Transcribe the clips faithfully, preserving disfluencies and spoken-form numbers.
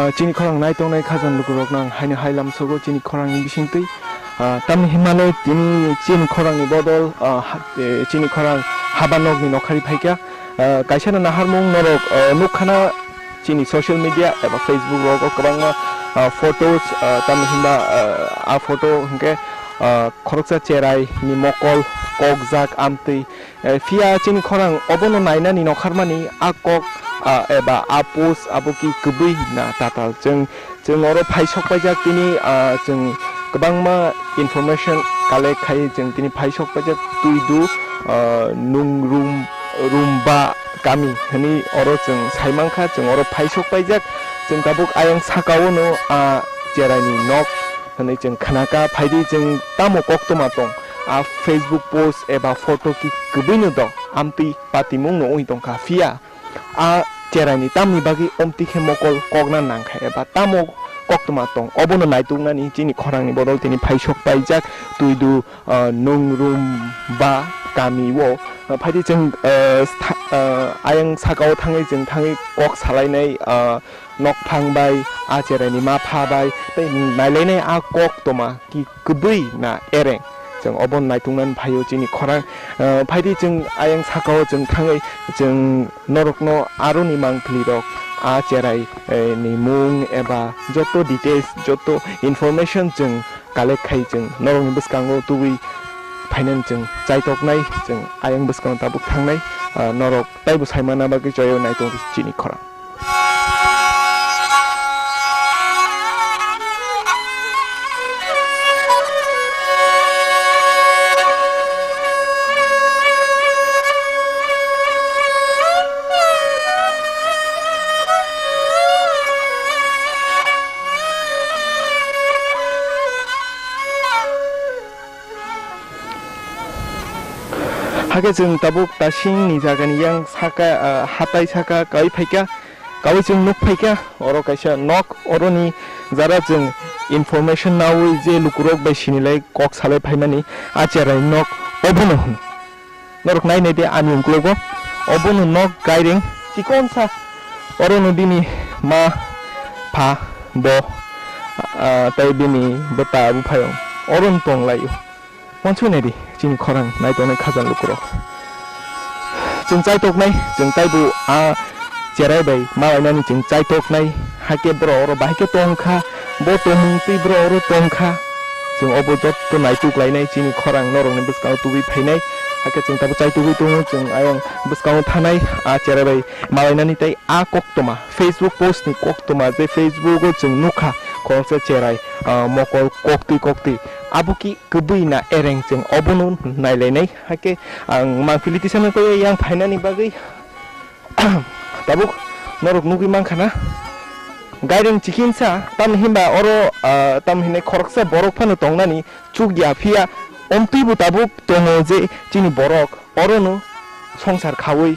Ah, chini khorang naitongnai khajang lukurokno ang haino hai lamsogo chini khorangni bisingtwi. Ah, tamni himale tini chini khorangni bodol, ah, ha-, eh, chini khorang haba nokni nokhari phaikha. Ah, kaisano naharmung norok, ah, nukkhana chini social media eba Facebook rogo kwbangma, ah, photos, ah, tamni himba, ah, a photo hwnkhe, ah, khoroksa cherai ni mokol kokjak amtwi. Eh, phiya chini khorang obono nainani nokharmani a kok, ah, eba a post abo ki kwbwi na tatal. Chwng, chwng oro phaisok paijak tini, ah, chwng kwbangma information collect khai chwng tini phaisok paijak twidu, ah, nung rum, rumba kami hwnwi oro chwng saimankha, chwng oro phaisok paijak. Chwng tabuk ayang sakao no a cheraini nok hwnwi chwng khnaka, phaidi chwng tamo koktwma tong, a Facebook post eba photo ki kwbwino do amtwi patimungno wngwi tongkha, phiya a cheraini tamni bagwi omtwi khe mokol kokna nangkha eba tamo koktwma tong, obono naituknani chini khorangni bodol tini phaisok paijak twidu, ah, nung rum ba kami o, ah, phaidi chwng, ah, stha-, ah, ayang sakao thangwi chwng thangwi kok salainai, ah, nokphang bai, a cheraini mapha bai, tei nailainai a koktwma ki kwbwi na ereng. Chwng obo naituknani phaio chini khorang, ah, phaidi chwng ayang sakao chwng thangwi chwng norokno aroni mangpili rok, a cherai, eh, ni mung eba joto details, joto information chwng collect khai chwng norokni bwskango tubui phainani chwng chaitoknai, chwng ayang bwskango tabuk thangnai, ah, norok taibo saimana bagwi choyo naitok chini khorang. Hakhe chwng tabuk tasingni jagani yang saka, ah, hatai saka kaui phaikha, kaui chwng nuk phaikha, oro kaisa nok, oroni jara chwng information naui je lukurok bai sinilai kok salai phaimani a cherai nok obono hwn. Norok nai nai di ani ungkulugo, obono nok gaireng chikonsa, orono bini ma pha bo, ah, tei bini bwta buphayung orono tonglaio. Wansuk nai di, chini khorang nai tongnai khajang lukurok. Chwng chaitoknai, chwng taibo a cherai bai malainani chwng chaitoknai, hakhe borok oro bahai khe tongkha, bo tongmung twi borok oro tongkha. Chwng obo jotto naituk lainai, chini khorang norokni bwskango tubui phainai, hakhe chwng tabo chaitugwi tongo, chwng ayang bwskango thanai, a cherai bai malainani tei a koktwma, Facebook post ni koktwma, je Facebook o chwng nukha, khoroksa cherai, ah, mokol koktwi koktwi, abo ki kwbwi na ereng chwng obono nailainai, hakhe ang mangpili tisano koi yang phainani bagwi tabuk norok nugwi mankha na gaireng chikinsa, tamni hinba oro, ah, tamni hinai khoroksa borok phano tongnani chukya, phiya omtwi bo tabuk tongo je chini borok orono songsar khaui,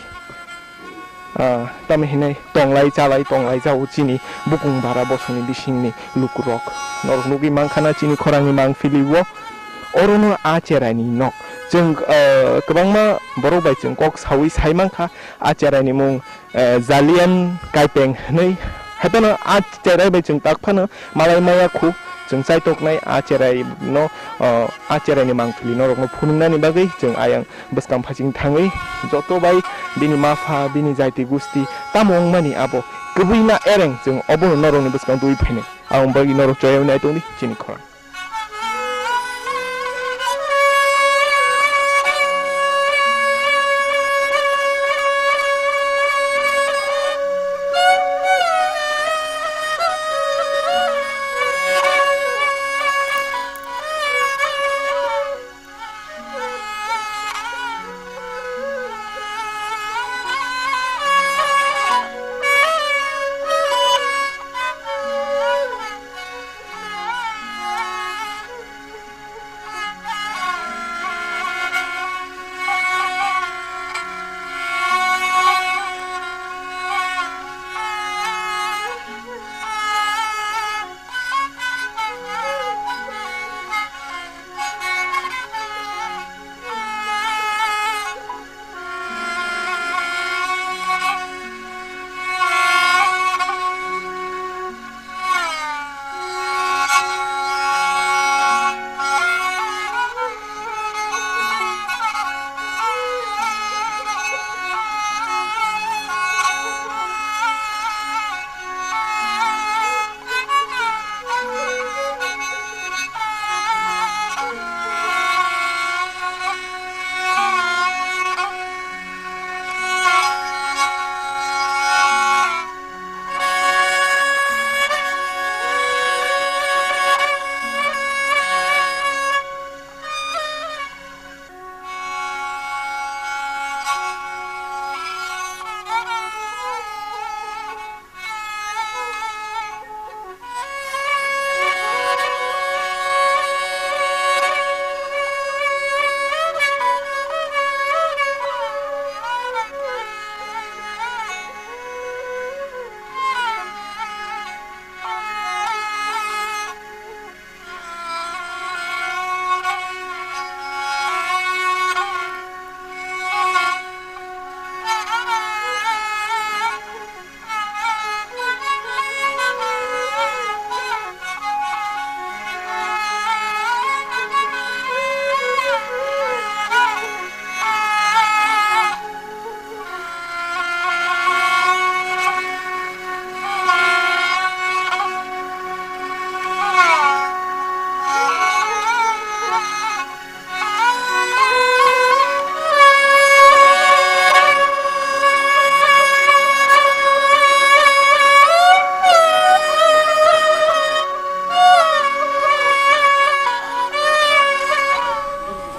ah, tamo hinai tonglai chalai tonglai jao chini bukung bara bosongni bisingni lukurok. Norok nugwi mankha na chini khorangni mangpili o, orono a cheraini nok. Chwng, ah, kwbangma borok bai chwng kok saui sai mankha, a cheraini mung, ah, Jalian Kaipeng hinwi. Haiphano a cherai bai chwng tak phano malai maya khu, chwng chaitoknai a cherai no, ah, a cheraini mangpili norokno phunuknani bagwi chwng ayang bwskang phasing thangwi joto bai bini mapha, bini jaiti gusti tamo wngmani abo kwbwima ereng chwng obono norokni bwskang twi phainai. Aboni bagwi norok choyamni ai tongdi chini khorang.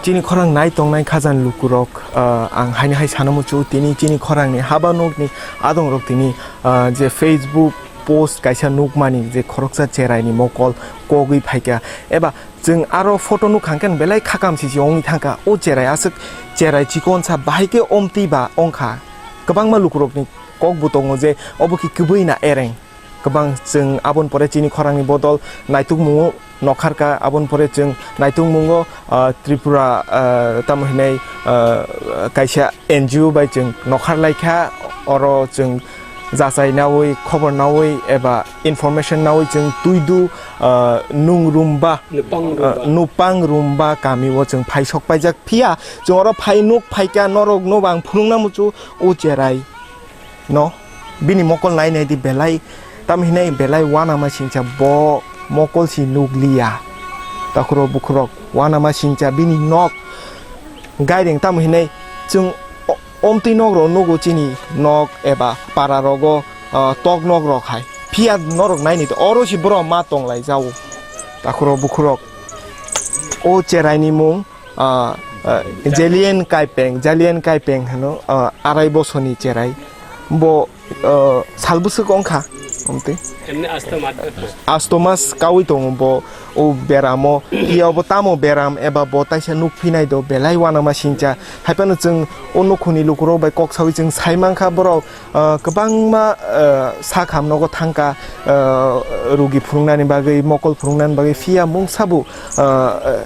Chini khorang nai tongnai khajani lukurok, ah, ang haini hai sana muchungo, tini chini khorangni haba nokni adongrok tini, ah, je Facebook post kaisa nukmani je khoroksa cheraini mokol kogwi phaikha, eba chwng aro photo nukha hwnkhe belai khakam sisi wngwi thangkha. O cherai aswk cherai chikonsa bahai khe omtwi ba wngkha. Kwbangma lukurokni kok bo tongo je obo khe kwbwi na ereng. Kwbang chwng aboni pore chini khorangni bodol naitukmungo nokharkha, aboni pore chwng naitukmungo, ah, Tripura, ah, tamo hinai, ah, kaisa N G O bai chwng nokhar laikha, oro chwng jachai naui, khobor naui eba information naui chwng Tuidu, ah, Nungrumba, Nupang ah, Rumba. Nupang Rumba kamio chwng phai sok paijak. Phiya chwng oro phai nuk phaikha, norok no bang phunukna muchu o cherai no, bini mokol nai nai di belai, tam hinai belai uanama singcha bo mokol si nukliya. Takhuro bukhurok uanama singcha bini nok gaireng tam hinai chwng o-, omtwi nok rok nugo chini nok eba para rogo, ah, tok nok rok hai. Phiya norok nai nai di oro si borok ma tong lai jao. Takhuro bukhurok o cherai ni mung ah, ah, Jalian Kaipeng, Jalian Kaipeng hino, ah, arai bosoni cherai. Bo, ah, sal bwswk wngkha, omtwi. Emni asto mat. Asto mas kaui tongo bo, o beramo, iya bo tamo beram eba bo taisa nukphinai do belai uanama singcha. Haiphano chwng o nukhungni lukurok bai kok saui chwng sai mankha borok, ah, kwbangma, ah, sak ham nogo thangkha, ah, rugi phurungnani bagwi, mokol phurungnani bagwi phiya mungsa bo, ah,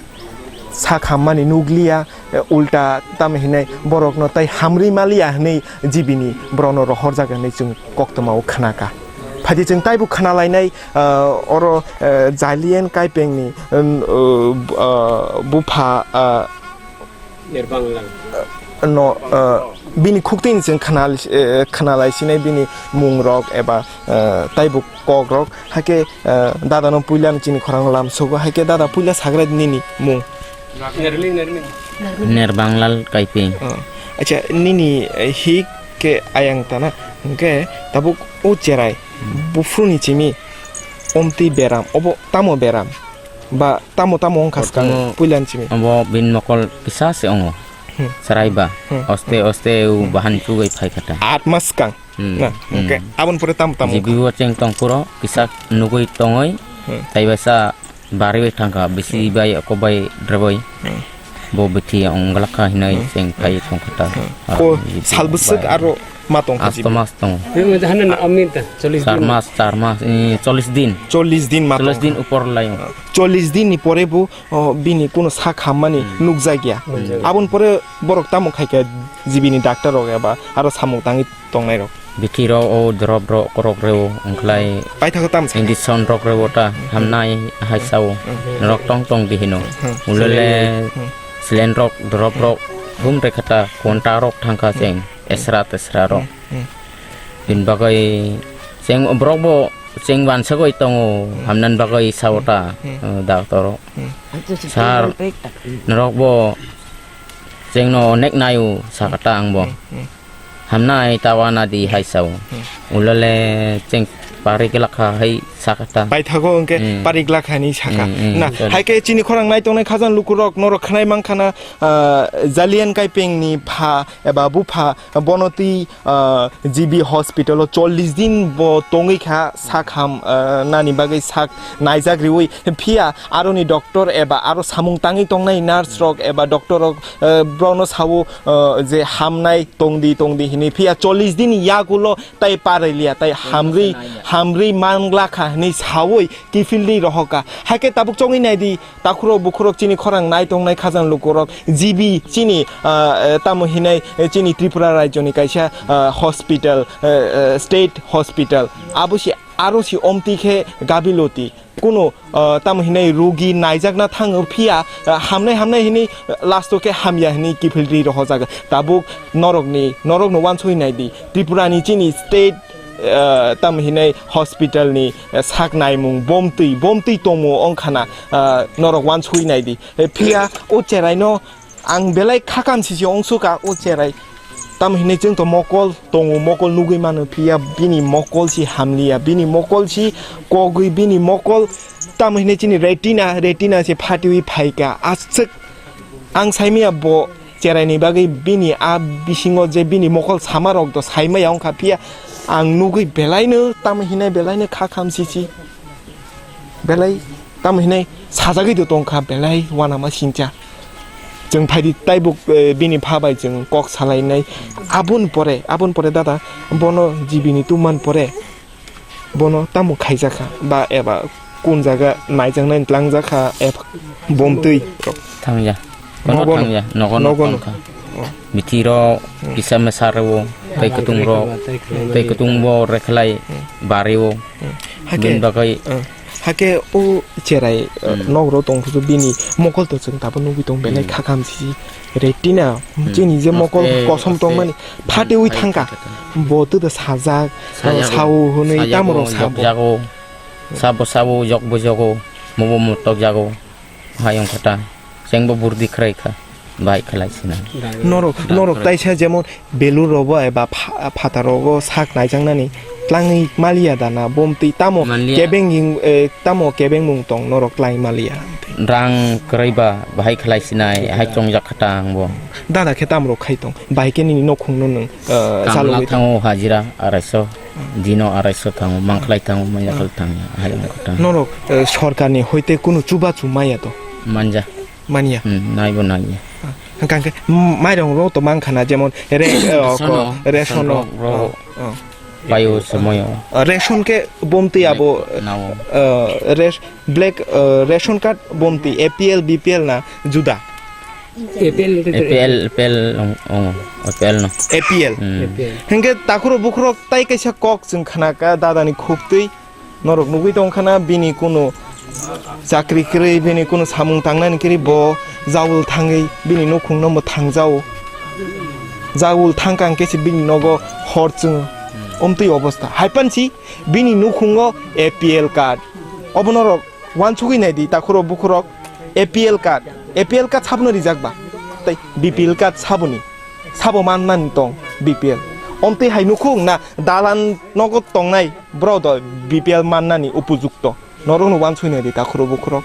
sak hammani nukliya, ulta tamo hinai borokno tai hamri maliya hinui G B ni borokno rohorjak hinui chwng koktwmao khnaka. Phaidi chwng taibo khnalainai, ah, oro, ah, Jalian Kaipengni, um, uh, uh, bupha, ah, Nirbang Lal. No, ah, bini khuktwini chwng khnal-, eh, khnalaisinai bini mungrok eba, ah, taibo kokrok. Hakhe, eh, dada no puila no chini khorang lam sugo, hakhe dada puila sagra di nini mung. Nerling, Nerling. Nerbanglal Kaiping. Oh. Acha, nini, eh, hik ke ayang tana, hingke tabuk o cherai, hmm, bufru ni chimi, omtwi beram, obo tamo beram, ba tamo tamo wngkha swkang puila ni chimi. Obo bin mokol kisa se ongo, hmm, cherai ba, hmm, oste oste u, hmm, bahan chugui phai khata. At mas swkang. Hmm. Na, hmm, hwnkhe aboni pore tamo tamo wngkha? G B o cheng tong phuro kisa nugui tongoi, hmm, taibaisa bariwi thangkha, bisi, hmm, bai ako bai dreboi. Hmm. Bo bithi ongglakha hinoi, hmm, cheng phai tongkha ta. Hmm. Ah, ko sal bwswk bai aro ma tongkha? Asto mas tongo. Char mas, char mas, eh, chollish din. Chollish din ma tongkha. Chollish din upor lai. Chollish din ni pore bo, oh, bini kuno sak hammani, hmm, nukjakya. Nukjakya. Aboni pore borok tamo khaikha G B ni doctor rok eba aro samung tangwi tongnai rok. Bithi rok o drop rok korok reo wngkhlai. Paithago tam sa. Injection rok reo ta hamnai hai sao. Hmm. Norok tong tong di hino. Hmm. Ulele, hmm, saline rok drop rok hum rekha ta konta rok thangkha cheng esra tesra rok. Hmm. Hmm. Bini bagwi cheng borok bo cheng wansagwi tongo, hmm, hamnani bagwi sao ta, hmm, eh, doctor rok. Hmm. Sir, norok bo chengno onek naio sakha ta ang bo. Hmm. Hmm. Hamnai ta wana di hai sao. Hmm. Ulale cheng pari glakha hai sakha ta. Paithago hwnkhe, hmm, pari glakha hinwi sakha. Hmm, hmm, na, sorry. Hai khe chini khorang nai tongnai khajang lukurok norok khnai mankha na, ah, Jalian Kaipeng ni pha eba bupha bono twi, ah, G B hospital o chollish din bo tongwi kha sak ham, ah, nani bagwi sak naijak riwi. Phiya aroni doctor eba aro samung tangwi tongnai nurse rok eba doctor rok, ah, borokno sao, ah, je hamnai tongdi tongdi hinwi. Phiya chollish din yagulo tai pariliya, tai hamri, hamri manglakha hinwi sawi kiphilwi rohorkha. Hakhe tabuk chongwi naidi, takhurok bukhurok chini khorang nai tongnai khajang lukurok, G B chini, ah, eh, tamo hinai, eh, chini Tripura rajyoni kaisa, ah, hospital, eh, eh, state hospital. Abo si aro si omtwi khe gabiloti. Kuno, ah, tamo hinai rugi naijakna thango phiya, ah, hamnai hamnai hinwi, ah, last o khe hamya hinwi kiphilwi rohorjago. Tabuk norokni, norokno wansoi naidi. Tripura ni chini state, ah, tamo hinai hospital ni, ah, sak naimung bomtwi, bomtwi tongmo wngkhana, ah, norok wansoi naidi. Eh, phiya o cheraino ang belai khakam sisi ongsuka o cherai. Tamo hinai chwng to mokol tongo, mokol nugui mano, phiya bini mokol si hamliya, bini mokol si kogwi, bini mokol tamo hinai chini retina, retina se phatiwi phaika. Aswk Ang saimaya bo cheraini bagwi bini a bisingo je bini mokol samarok do saimaya wngkha, phiya ang nugwi belaino tamo hinai belaino kha khamsisi. Belai tamo hinai sajagwi do tongkha, belai uanama singcha. Chwng phaidi taibo, eh, bini pha bai chwng kok salainai. Aboni pore, aboni pore dada, bono jibini tumman pore, bono tamo khaijakha ba eba kun jaga naijaknai twlangjakha eba bomtwi. Thangya. Kono nogono. Thangya, nogono nogono. Tongkha. Oh. Mithiro, hmm, kisa mesaro, tei kutung ro, tei kutung bo rekhlai, hmm, bario. Hmm. Hake, bini bagwi, hmm, hake o cherai, hmm, nogro tongkhu bini mokol to chwng tabo nugwi tong belai, hmm, khakam si retina, hmm, chini je mokol kosom tongmani phatewi thangkha. Bo to sajak, sajago, sao hwnwi sajago, tamoro sabo. Jokjago, sabo sabo, jokbo jogo, mobo motokjago. Hayung kota, chengbo burdi khwrai kha, bai khlai sina. Norok, norok taisa jemon belur rogo eba pha-, phatar rogo sak naijaknani tlangwi maliya dana, bomtwi tamo manliya. Kebeng ing, eh, tamo kebeng mung tong norok tlai maliya. Rang kwrwi ba bahai khlai sinai, hai chongjak kha ta ang bo. Dada khe tamo rok khai tong, bahai khe nini nokhung no nwng, eh, chalogwi thango hajira arai so. Dino arai so thango, mangkhlai thango, manya khlai thango, hai wngkha thango. Norok, eh, sorkarni hoite kunu chubachu maya to? Manja. Manya? Hmm, naibo nanya. Ah, hwnkha khe, mm, mairong rok to mankha na, jemon re-, eh, ration ko, o, ration ration o. Rok, rok. Oh, oh. Paio somoyo. Ah, ration khe bomtwi abo, nao. Eh, res-, black, eh, ration card bomtwi, A P L, B P L na juda? A P L, A P L, A P L, ong, ong, A P L no. A P L. Hmm. A P L. Hingke takhuro bukhurok tai kaisa kok chwng khna ka dadani khuk twi norok nugwi tong khana bini kunu chakri kwrwi, bini kunu samung tangnani kwrwi bo jaul thangwi bini nukhungno mwthang jao. Jaul thangkang khe se bini nogo hor chwngo. Hmm. Omtwi obostha. Haipansi bini nukhungo A P L card. Obo norok Wansugwi nai di, takhurok bukhurok, A P L card, A P L card sabono rijak ba? Tei B P L card saboni, sabo mannani tong B P L. Omtwi hai nukhung na dalan nogo tongnai borok do B P L mannani upojukto. Norokno wansugwi nai di, takhurok bukhurok.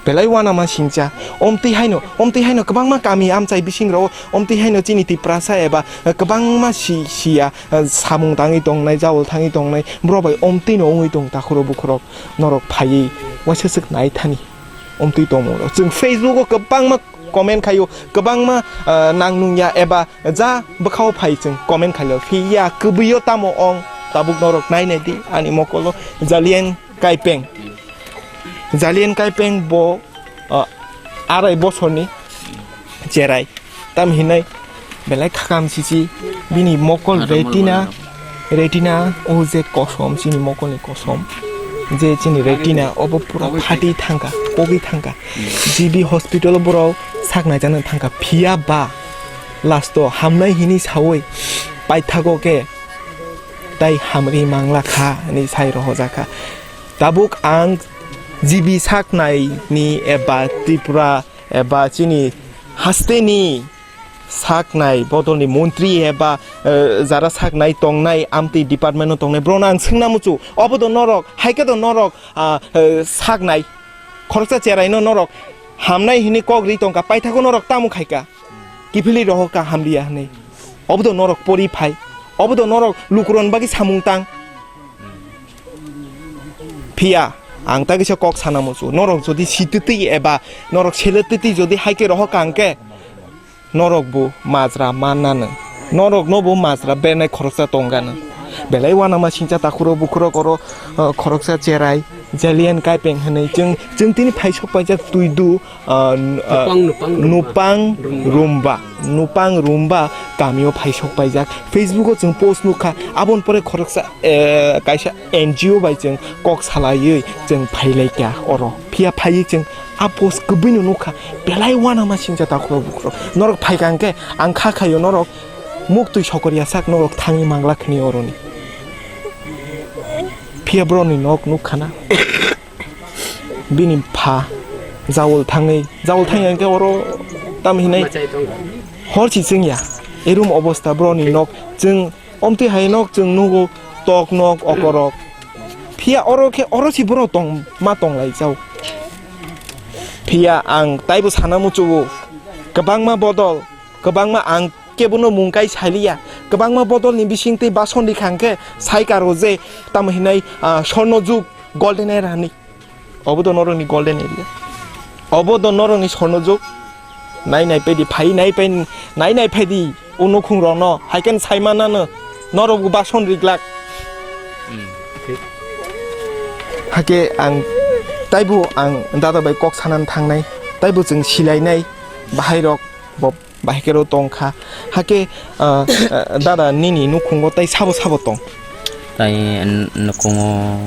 Belai uanama singcha. Omtwi haino, omtwi haino kwbangma kami amchai bisingrok, omtwi haino chini Tiprasa eba kwbangma si-, siya, samung tangwi tongnai, jawol thangwi tongnai, borok bai omtwino wngwi tong, takhurok bukhurok. Norok phaiwi uaisa swk nai thani. Omtwi tongmung rok. Chwng Facebook o kwbangma comment khaio, kwbangma, ah, nang nung ya eba ja bwkhao phai chwng comment khaio. Phiya kwbwi o tamo ong tabuk norok nai nai di ani mokolo Jalian Kaipeng. Jalian Kaipeng bo, ah, arai bosorni cherai. Tam hinai belai khakam sisi bini mokol retina, retina o je kosom, chini mokolni kosom, je chini retina obo pura phatwi thangkha, pogwi thangkha. G B hospital o borok sak naijaknai thangkha, phiya ba last o hamnai hinwi sawi paithago khe tai hamri mangla kha hinwi sai rohorjak kha. Tabuk ang G B saknai ni eba Tripura eba chini hasteni saknai bodolni montri eba, eh, jara saknai tongnai amtwi department o tongnai borokno ang swngna muchung, obo do norok, hai khe do norok, ah, eh, saknai khoroksa cheraino norok hamnai hinwi kok ri tongkha, paithago norok tamo khaika, kiphilwi rohorkha hamliya hinwi, obo do norok pori phai, obo do norok lukuron bagwi samung tang. Phiya, ang ta kisa kok sana muchung. Norok jodi sititwi eba norok seletitwi jodi hai khe rohorkha hwnkhe, norok bo majra mannano. Norok no bo majra bernai khoroksa tongano. Belai uanama singcha takhuro bukhuro koro, uh, khoroksa cherai, Jalian Kaipeng hinwi chwng, chwng tini phai sok paijak twi du, ah, n-, ah, Nupang, Nupang, Nupang Rumba. Rumba. Nupang Rumba kamio phai sok paijak. Facebook o chwng post nukha, aboni pore khoroksa, eh, kaisa N G O bai chwng kok salaiwi chwng phailaikha oro. Phiya phaiwi chwng a post kwbwino nukha. Belai uanama singcha takhuro bukhuro. Norok phaikha hwnkhe ang kha khaio norok muktwi sokorya sak norok thangwi mangla khni oroni. Phiya boroni nok nukha na. Bini pha jawol thangwi, jawol thangya hwnkhe oro tam hinai hor si chwngya. Erum obostha boroni nok chwng omtwi hai nok chwng nugo tok nok okorok. Phiya oro khe oro si borok tong ma tonglai jao. Phiya ang taibo sana muchungo. Kwbangma bodol, kwbangma ang kebono mung kai saliya. Kwbangma bodolni bisingtwi bason rikha hwnkhe sai karo je tamo hinai, ah, sorno jug, golden era hinwi. Obo do norokni golden area. Obo do norokni sorno jug. Nai nai phaidi, phai nai phai, nai nai phaidi. O nukhung rokno, hai khe sai manano, norok bo bason riglak. Hmm, thik. Hakhe ang taibo ang dada bai kok sanani thangnai, taibo chwng silainai, bahai rok bo bahai khe rw tong kha. Hakhe, ah, ah, dada nini nukhungo tai sabo sabo tong? Tai n-, nukhungo.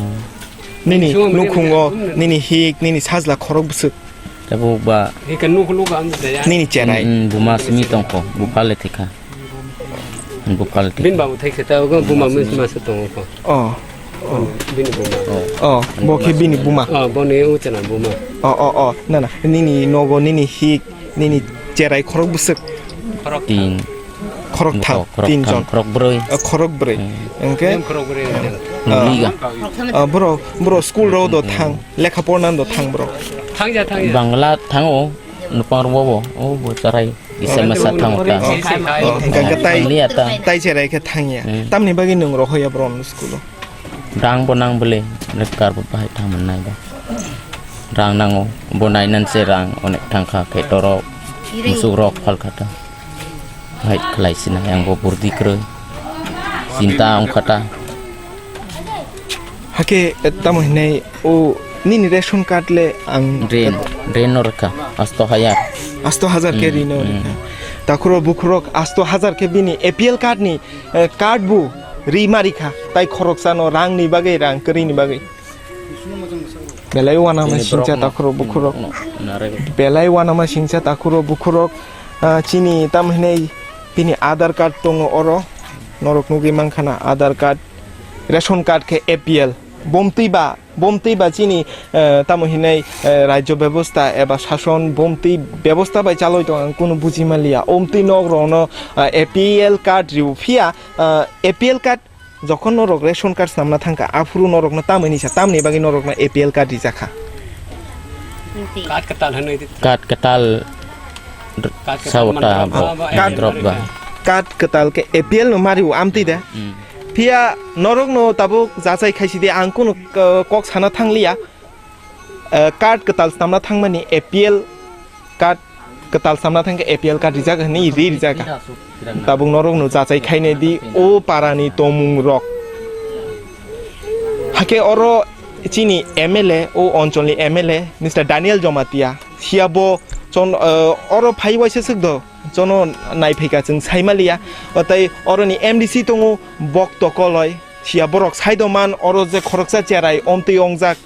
Nini nukhungo, nini hik, nini sajla khorok bwswk. Tabuk ba. Nini cherai. Mm, mm, buma simi tongkho, bupha le thikha. Bupha le thikha. Bini babu thai khe ta, ogo buma masa tongo kho. Oh. Oh, bini buma. Oh. Oh, bo khe bini buma. Oh, boni uchana buma. Oh, oh, oh, na, na, nini nogo, nini hik, nini cherai khorok bwswk. Tin. Khorok tham, tin jon. Khorok brwi. Oh, khorok brwi. Hmm. Hwnkhe? Khorok brwi. Ah, borok, borok school rok do thang. Lekha porna do thang bro. Thangya, thangya. Bangla thango, nupang rwbo, o bo charai, kisa masa thango ta. Oh, hwnkha khe tai, tai cherai khe thangya. Hmm. Tamni bagwi nwng rohoya bro no school o? Rang bo nang bwle, lekar bo bahai thang mannai da. Rang nango, bo nainan se rang onek thangkha khe torok, musuk rok phalkha ta. Hai khlai sina yang bo burdi kroi. Chinta ongkha ta. Hakhe, eh, tamo hinai o nini ration card le ang drain, drain no rwkha, asto hajar. Asto hajar khe rino rwkha. Takhuro bukhurok asto hajar khe bini A P L card ni, eh, card bu ri ma rikha. Tai khoroksa no rang ni bagwi, rang kwrwi ni bagwi. Belai uanama singcha takhuro bukhurok. Belai uanama singcha takhuro bukhurok. Ah, chini tamo hinai bini Aadhaar card tongo oro. Norok nugwi mankha na Aadhaar card, ration card khe A P L. Bomtwi ba, bomtwi ba chini, eh, tamo hinai, eh, rajyo bebosta eba sason bomtwi bebosta bai chaloi tong ang kunu buji manliya. Omtwi nok rokno, eh, A P L card riu phiya, eh, A P L card Jokhon norok ration card snamna thangkha, aphuru norokno tamoni sa, tamni bagwi norokno A P L card rijak kha? Card kwtal hwnwi di. Card kwtal dr-, card kwtal sao ta mantap. Bo, ah, ba, drop ba. Card kwtal khe A P L no mario amtwi de. Hmm. Phiya norokno tabuk jachai khaisidi, ang kunu, uh, kok sana thangliya. Eh, card kwtal snamna thangmani A P L card kwtal snamna thangkhe A P L card rijak hwnwi ri rijak. Tabuk norokno jachai khainai di o parani tongmung rok. Hakhe oro chini M L A, o oncholni M L A, Mister Daniel Jamatia, siya bo chon-, eh, oro phai waisa swk do, chono naiphai ka chwng saimaliya. O tei oroni M D C tongo, Bokto Koloi, siya borok saido man, oro je khoroksa cherai omtwi ongjak.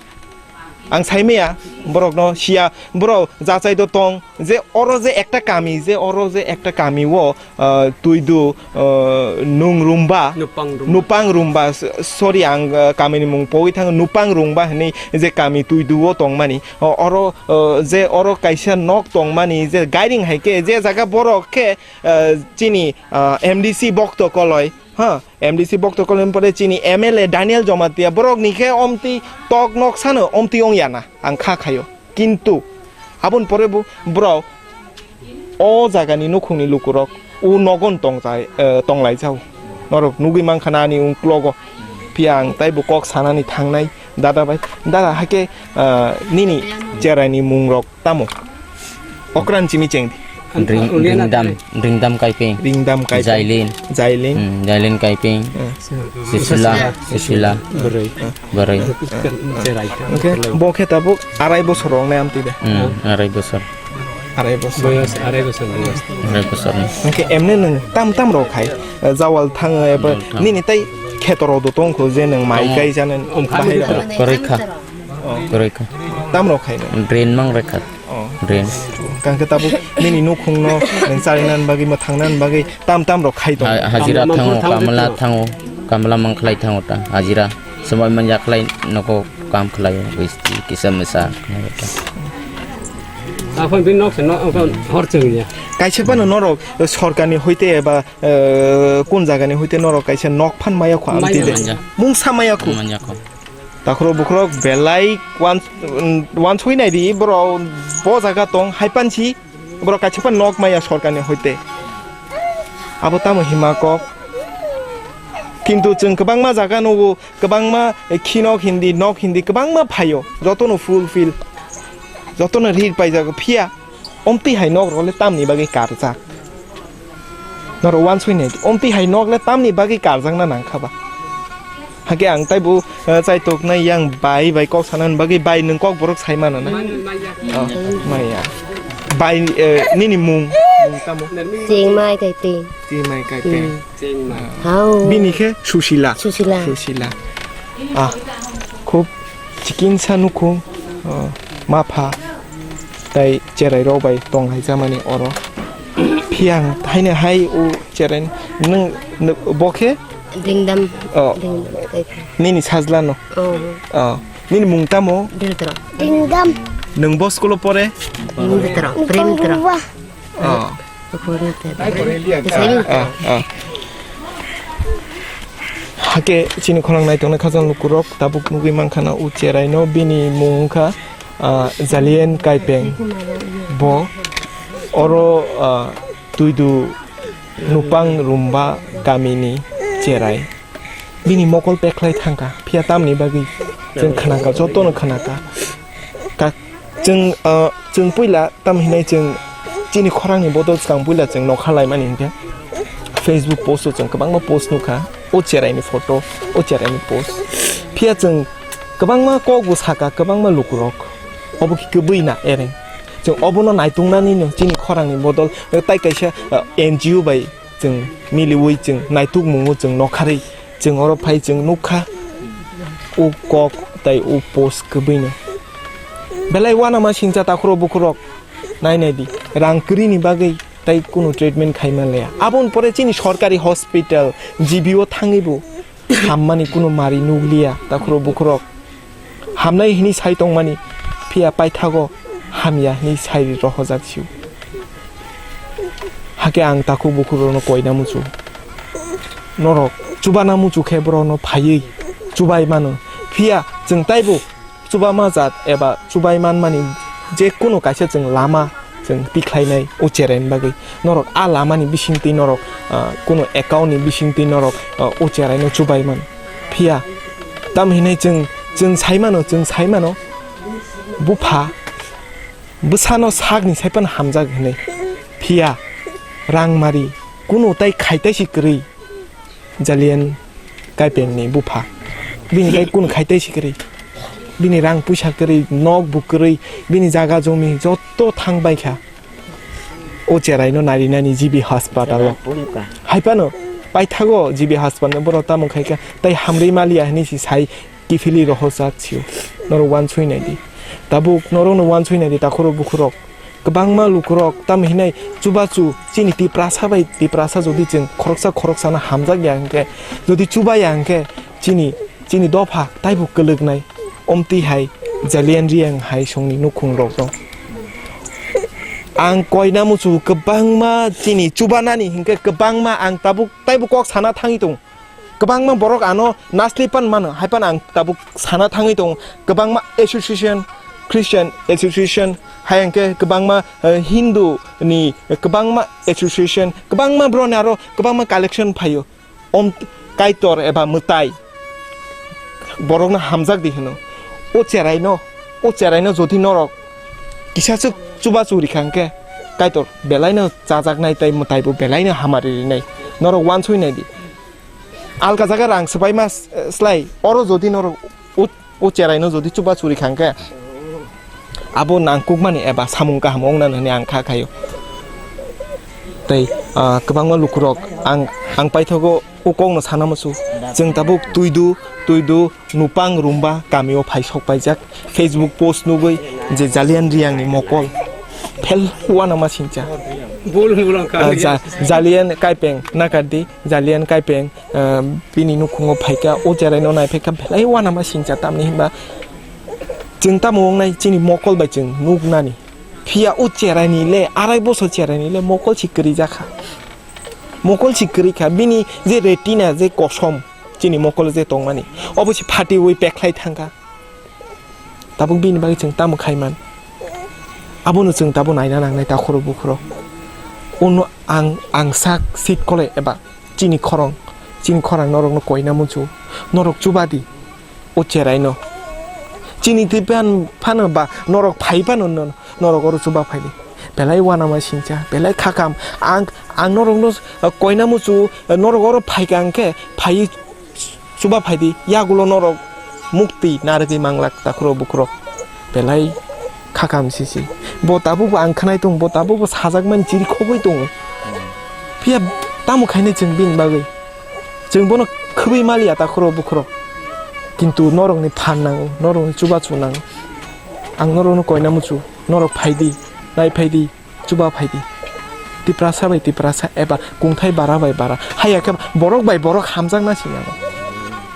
Ang saimaya borokno siya, borok jachai do tong je oro je ekta kami, je oro je ekta kami o, ah, twidu, ah, nung rumba, nupang rumba. Nupang rumba, s-, sorry, ang, ah, kamini mung pogwi thango, nupang rumba hwnwi je kami twidu o tongmani. O-, oro, ah, je oro kaisa nok tongmani je gairing hai khe je jaga borok khe, ah, chini, ah, M D C Bokto Koloi, ha, M D C Bokto Koloi pore chini M L A Daniel Jamatia borok ni khe omtwi tok nok sano omtwi ong ya na ang kha khayo. Kintu aboni pore bo borok o jaga ni nukhung ni lukurok o nogon tong jai, eh, tong lai jao. Norok nugwi mankha na ani ungklogo. Phiya ang taibo kok sanani thangnai dada bai. Dada, hakhe, eh, nini cherai ni mung rok tamo? Okran chini cheng di. Ring-, Ringdam, Ringdam Kaiping. Ringdam Kaiping. Jailin. Jailin. Hmm, Jailin Kaiping. Hmm. Susila, Susila. Bwrwi. Bwrwi. Hwnkhe bo khe tabuk arai bosor wngnai amtwi de. Hmm, arai bosor. Arai bosor. Boyos arai bosor, boyos. Arai bosor ni. Hwnkhe emne nwng tam tam rok khai, eh, jawal thango eba nini tai kheto rok do tongkho je nwng mai kai jani bahai rok. Kwrwi kha. Oh. Kwrwi kha. Tam rok khai no? Drain mang rekha. Oh. Drain. Kangkhe tabuk nini nukhung no nwng charinani bagwi, mwthangna bagwi tam tam rok khai tongo. Ha-, hajira thango, kamla thango, kamla mang khlai thango ta, hajira. Somoi man ya khlai nogo kam khlai o, kisa misa. Aphon bin nok se no, hor chwng ya. Kaisa phano norok, eh, sorkarni hoite eba, eh, kun jagani hoite norok kaisa nok phan maya kho amtwi de. Maya. Mungsa maya kho. Manya kho. Takhro bukhro belai wan-, wansoi nai di, borok bo jaga tong hai pansi. Borok kaisa phano nok maya sorkarni hoite. Abo tamo hima kok. Kintu chwng kwbangma jaga nugo, kwbangma, eh, khinok hindi, nok hindi kwbangma phaio. Jotono fulfill, jotono rir paijago. Phiya omtwi hai nok rok le tamni bagwi karjak? Norok uansuknai di, omtwi hai nok le tamni bagwi karjakna nangkha ba? Hakhe ang taibo, eh, chaitoknai yang bai bai kok sanani bagwi, bai nwng kokborok sai mano na? Oh, maya. Bai, eh, nini mung, mung tamo? Chengmai Kaipeng. Chengmai Kaipeng. Hmm. Hao. Bini khe Susila. Susila. Susila. Ah, khub chikinsa nukhung, oh, mapha. Tai cherai rok bai tong lai jamani oro. Phiya ang haino hai o cherai nwng, nwng, bo khe? Dingdam. Oh. Dingdam, tai khe. Nini sajla no? Oh. Oh. Nini mung tamo? Dingdam. Dingdam. Nwng bo school o pore? Dingdam. Prem Dingdam. Oh. Bukhurni te. Ah, ah. Hakhe chini khorang naitongnai khajang lukurok tabuk nugwi mankha na o cherai no, bini mung wngkha, ah, Jalian Kaipeng. Bo oro, ah, Tuidu Nupang Rumba kamini cherai. Bini mokol pekhlai thangkha, phiya tamni bagwi chwng khnakha, jotono khnakha. Ka-, chwng, ah, chwng puila tam hinai chwng chini khorangni bodol swkang puila chwng nokha laimani hinkhe Facebook post o chwng kwbangma post nukha, o cheraini photo, o cheraini post. Phiya chwng kwbangma kokbo sakha, kwbangma lukurok. Obo khe kwbwi na ereng. Chwng obono naitungnani no chini khorangni bodol, tai kaisa, ah, N G O bai chwng miliwi chwng naitukmungo chwng nokharwi chwng oro phai chwng nukha o kok tai o post kwbwino. Belai uanama singcha takhuro bukhurok nai nai di, rang kwrwini bagwi tai kunu treatment khai manliya. Aboni pore chini sorkari hospital G B o thangwibo hammani kunu mari nukliya takhuro bukhurok. Hamnai hini sai tongmani, phiya paithago hamya hini sai rohorjak sio. Hakhe ang takhuk bukhurokno koina muchu. Norok chubana muchu khe borokno phaiwi chubai mano. Phiya chwng taibo chubama jat eba chubai manmani je kunu kaisa chwng lama chwng tikhlainai o cheraini bagwi. Norok a lamani bisingtwi norok, ah, kunu account ni bisingtwi norok, ah, o cheraino chubai man. Phiya tam hinai chwng, chwng sai mano, chwng sai mano, bupha bwsano sakni sai phano hamjak hinwi. Phiya rang mari kunu tai khai tai si kwrwi. Jalian Kaipengni bupha. Bini kai kun khai tei si kwrwi. Bini rang puisa kwrwi, nok bo kwrwi, bini jaga jomi joto thang bai kha. O cheraino narinani G B hospital o. Hai phano paithago G B hospital no borok tamo khai kha, tai hamrwi maliya hinwi si sai kiphilwi rohorjak sio. Norok uansui nai di. Tabuk norokno uansui nai di, takhurok bukhurok. Kwbangma lukurok tamo hinai chubachu chini Tiprasa bai Tiprasa jodi chwng khoroksa khoroksano hamjak ya hwnkhe, jodi chuba ya hwnkhe chini, chini dopha taibo kwlwknai. Omtwi hai Jalian Riang hai songni nukhungrokno ang koina muchungo kwbangma chini chubanani hwnkhe kwbangma ang tabuk taibo kok sana thangwi tongo. Kwbangma borok ano nasli pan mano, hai pan ang tabuk sana thangwi tongo. Kwbangma association, Christian association, hai hwnkhe kwbangma, eh, Hindu ni kwbangma association, kwbangma boroni aro kwbangma collection phaio. Om Kaitor eba mwtai borokno hamjak di hwno. O cheraino, o cheraino jodi norok kisa chwk chubachu rikha hwnkhe Kaitor belaino chajaknai tei mwtaibo belaino hamari rinai. Norok uansui nai di. Alka jaga rang swbaima s-, slai, oro jodi norok o, o cheraino jodi chuba churi kha hwnkhe, abo nangkukmani eba samung kaham wngnani hwnwi ang kha khaio. Tei, ah, kwbangma lukurok ang, ang paithago o kokno sana muchung. Chwng tabuk Tuidu, Tuidu, Nupang Rumba kamio phai sok paijak. Facebook post nugwi je Jalian Riangni mokol phel uanama singcha. Bul bul wngkha. Ah, ja-, Jalian Kaipeng nakardi, Jalian Kaipeng, ah, bini nukhungo phaikha, o cheraino naiphaikha, belai uanama singcha, tamni hinba chwng tamo wngnai chini mokol bai chwng nuknani. Phiya o cheraini le, arai bosor cheraini le mokol si kwrwi jakha. Mokol si kwrwi kha, bini je retina je kosom, chini mokol je tongmani, obo se phatiwi pekhlai thangkha. Tabuk bini bagwi chwng tamo khaiman? Abono chwng tabuk naina nangnai takhuro bukhuro. Uno ang, ang sak sit kole eba chini khorang, chini khorang norokno koina muchungo, norok chubadi o cheraino. Chini twi phan-, phano ba norok phai phano no-, norok oro chuba phaidi. Belai uanama singcha, belai khakam. Ang, ang norokno, uh, koina muchungo, uh, norok oro phaikha hwnkhe phaiwi chuba phaidi, yagulo norok mukti narwgwi manglak takhuro bukhuro. Belai khakam sisi. Bo tabukbo ang khwnai tongo, bo tabukbo sajakmani chiri khogwi tongo. Phiya tamo khainai chwng bini bagwi? Chwng bono khwbwi maliya takhuro bukhuro. Kintu norokni phan nango, norokni chubachu nango. Ang norokno koina muchungo, norok phaidi, nai phaidi. Chuba phaidi. Tiprasa bai Tiprasa eba kungthai bara bai bara. Haiya khe borok bai borok hamjakna si nango.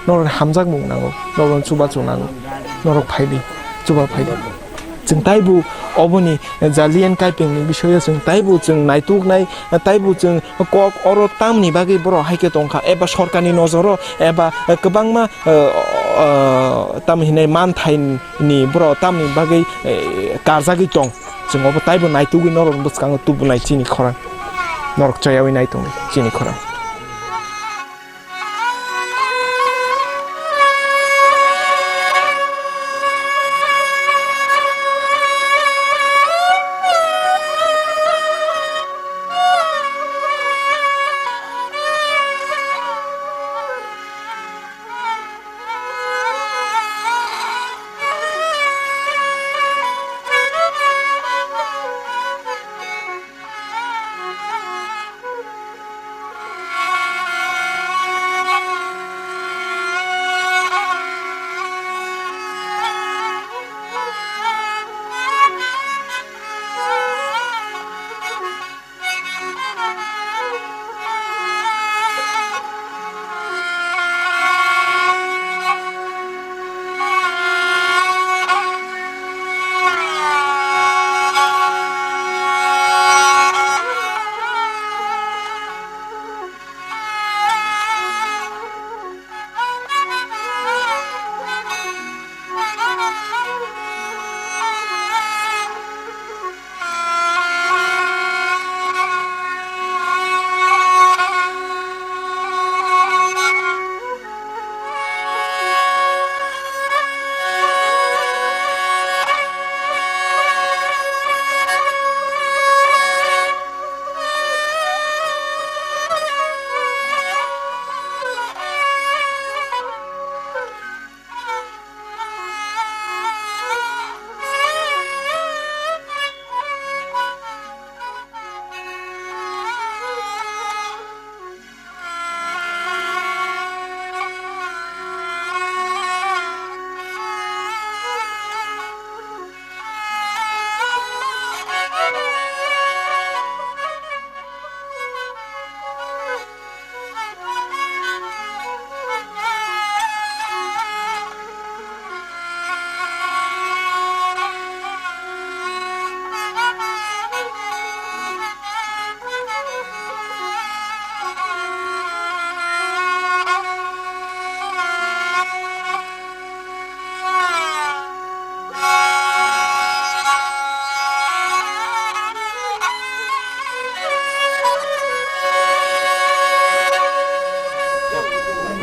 Norok hamjakmung nango. Norok chubachu nango. Norok phaidi. Chuba phaidi. Chwng taibo oboni Jallian Kaipengni bisoyo chwng taibo chwng naituknai, taibo chwng kok oro tamni bagwi borok haikhe tongkha eba sorkarni nojoro eba kwbangma, eh, eh, tamo hinai manthaini borok tamni bagwi, eh, karjagwi tong. Chwng obo taibo naitugwi norok bwskango tubunai chini khorang. Norok choyaui naitongo chini khorang.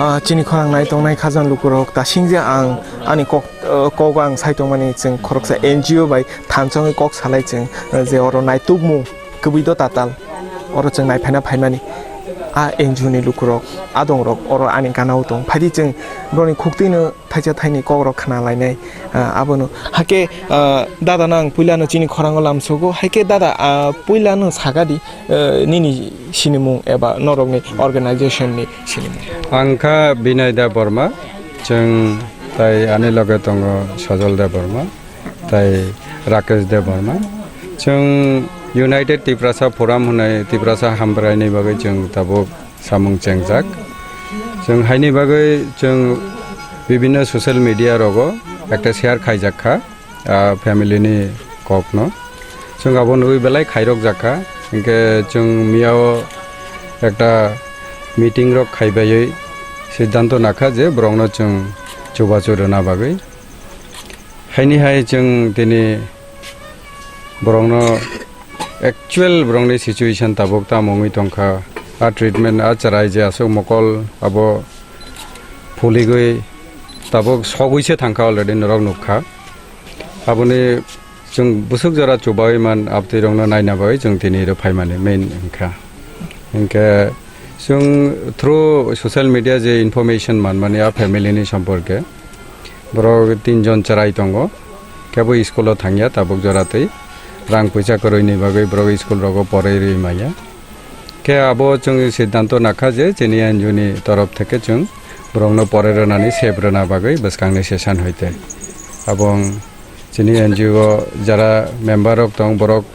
Ah, chini khorang nai tongnai khajang lukurok, ta singje ang ani kok, eh, kogo ang sai tongmani, chwng khoroksa N G O bai thanchongwi kok salai chwng, eh, je oro nai tubmung kwbwi do tatal, oro chwng nai phaina phaimani. A N G O ni lukurok, adongrok oro ani gana-o tong. Phaidi chwng borokni khuktwino thaisa thaini kokrok khna lainai, ah, abono. Hakhe, ah, dada no ang puilano chini khorango lamsogo. Hakhe dada, ah, puilano sakadi, eh, nini sinimung eba norokni organization ni sinimung. Ang kha Binay Debbarma, chwng tai ani loge tongo Sojol Debbarma, tai Rakesh Debbarma. Chwng United Tiprasa Forum hwnwi Tiprasa hambraini bagwi chwng tabuk samung chengjak. Chwng haini bagwi chwng bibinno social media rogo ekta share khaijak kha, ah, family ni kokno. Chwng abo nugwi belai khairok jak kha. Hinkhe chwng miyao ekta meeting rok khaibaiwi siddhanto nakha je borokno chwng chubachu rwna bagwi. Haini hai chwng tini borokno actual borokni situation tabuk tamo wngwi tongkha, a treatment, a chwrai je aswk mokol abo phuligwi tabuk sogwi se thangkha, already norok nukha. Aboni chwng bwswk jora chubawi man, abtwi rokno naina bagwi chwng tini ro phaimani main wngkha. Hinkhe chwng through social media je information manmani a family ni somporke, borok tinjon chwrai tongo, kebo school o thangya tabuk jora twi rang puisa kwrwini bagwi borok school rogo porwi rwi maya. Khe abo chwng siddhanto nakha je chini N G O ni torof theke chwng borokno porwi rwnani save rwna bagwi bwskangni session hoite. Abong chini N G O jara member rok tong borok,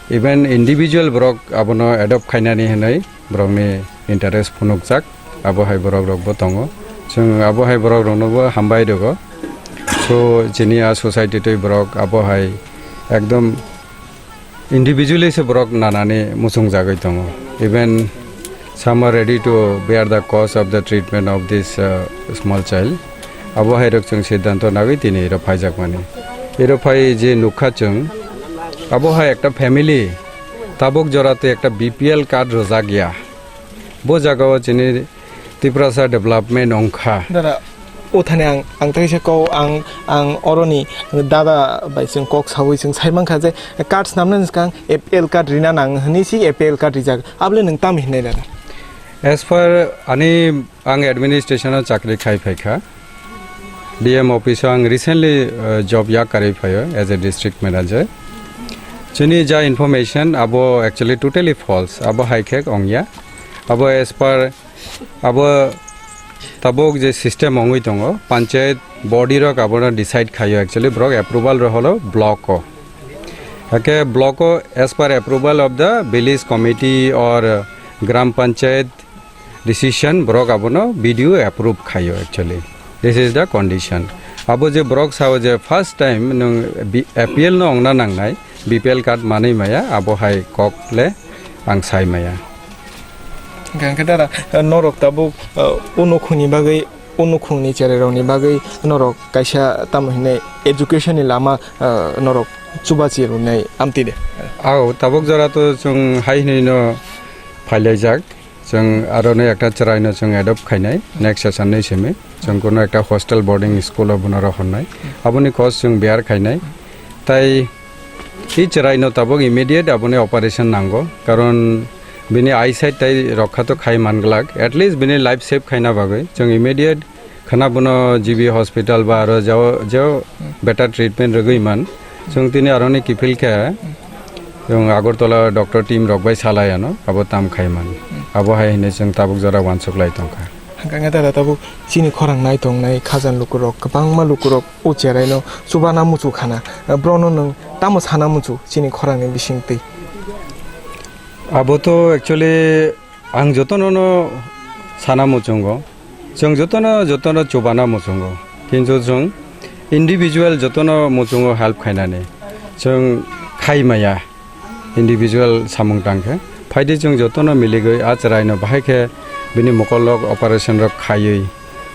even individual borok abono adopt khainani hinwi borokni interest phunukjak, abo hai borok rokbo tongo. Chwng abo hai borok roknobo hambai rwgo. So chini a society twi borok abo hai ekdom individually se borok nanani muchungjagwi tongo. Even some are ready to bear the cost of the treatment of this, uh, small child. Abo hai rok chwng siddhanto nagwi tini iro phaijakmani. Iro phai je nukha chwng, abo hai ekta family tabuk jora tei ekta B P L card rwjak ya. Bo jagao chini Tiprasa development wngkha. Dada, o thani ang, ang teisa kok, ang, ang oroni dada bai chwng kok sawi chwng sai mankha je card snamnani swkang A P L card rina nang hwnwi si A P L card rijak. Abole nwng tamo hinwi dada? As per ani, ang administration o chakri khai phaikha. D M office o ang recently, uh, job yak karwi phaio as a district manager. Chini ja information abo actually totally false. Abo hai khe ongya. Abo as per Abo tabuk je system wngwi tongo, panchayat body rok abono decide khaio, actually borok approval rw holo block o. Hake block o as per approval of the village committee or gram panchayat decision borok abono B D O approve khaio actually. This is the condition. Abo je borok sao je first time nwng B-, A P L no wngna nangnai, B P L card manwi maya, abo hai kok le ang sai maya. Hwnkhe dara, norok tabuk, uh, o nukhungni bagwi, o nukhungni cherairokni bagwi norok kaisa tamo hinwi education ni lama, uh, norok chubachi rwnai amtwi de? Ao, tabuk jora to chwng hai hinwi no phailaijak. Chwng aro no ekta chwraino chwng adopt khainai, next session ni simi. Chwng kuno ekta hostel boarding school o bono rohornai. Aboni cost chwng bear khainai. Tai i chwraino tabuk immediate aboni operation nango. Karon bini eyesight tai rokha to khai man glak. At least bini life save khaina bagwi chwng immediate khana bono G B hospital ba aro jao, jao better treatment rwgwi man. Chwng tini aroni kiphil khe, chwng Agartala doctor team rok bai salai ano, abo tam khai man. Abo hai hinwi chwng tabuk jora uansuk lai tongkha. Hwnkhe dada tabuk chini khorang nai tongnai khajan lukurok, kwbangma lukurok o cheraino chubana muchu khana. Brono nwng tamo sana muchu chini khorangni bisingtwi? Abo to actually ang jotono no sana muchungo. Chwng jotono, jotono chubana muchungo. Kintu chwng individual jotono muchungo help khainani. Chwng khai maya individual samung tangkhe. Phaidi chwng jotono miligwi a chwraino bahai khe bini mokolrok operation rok khaiwi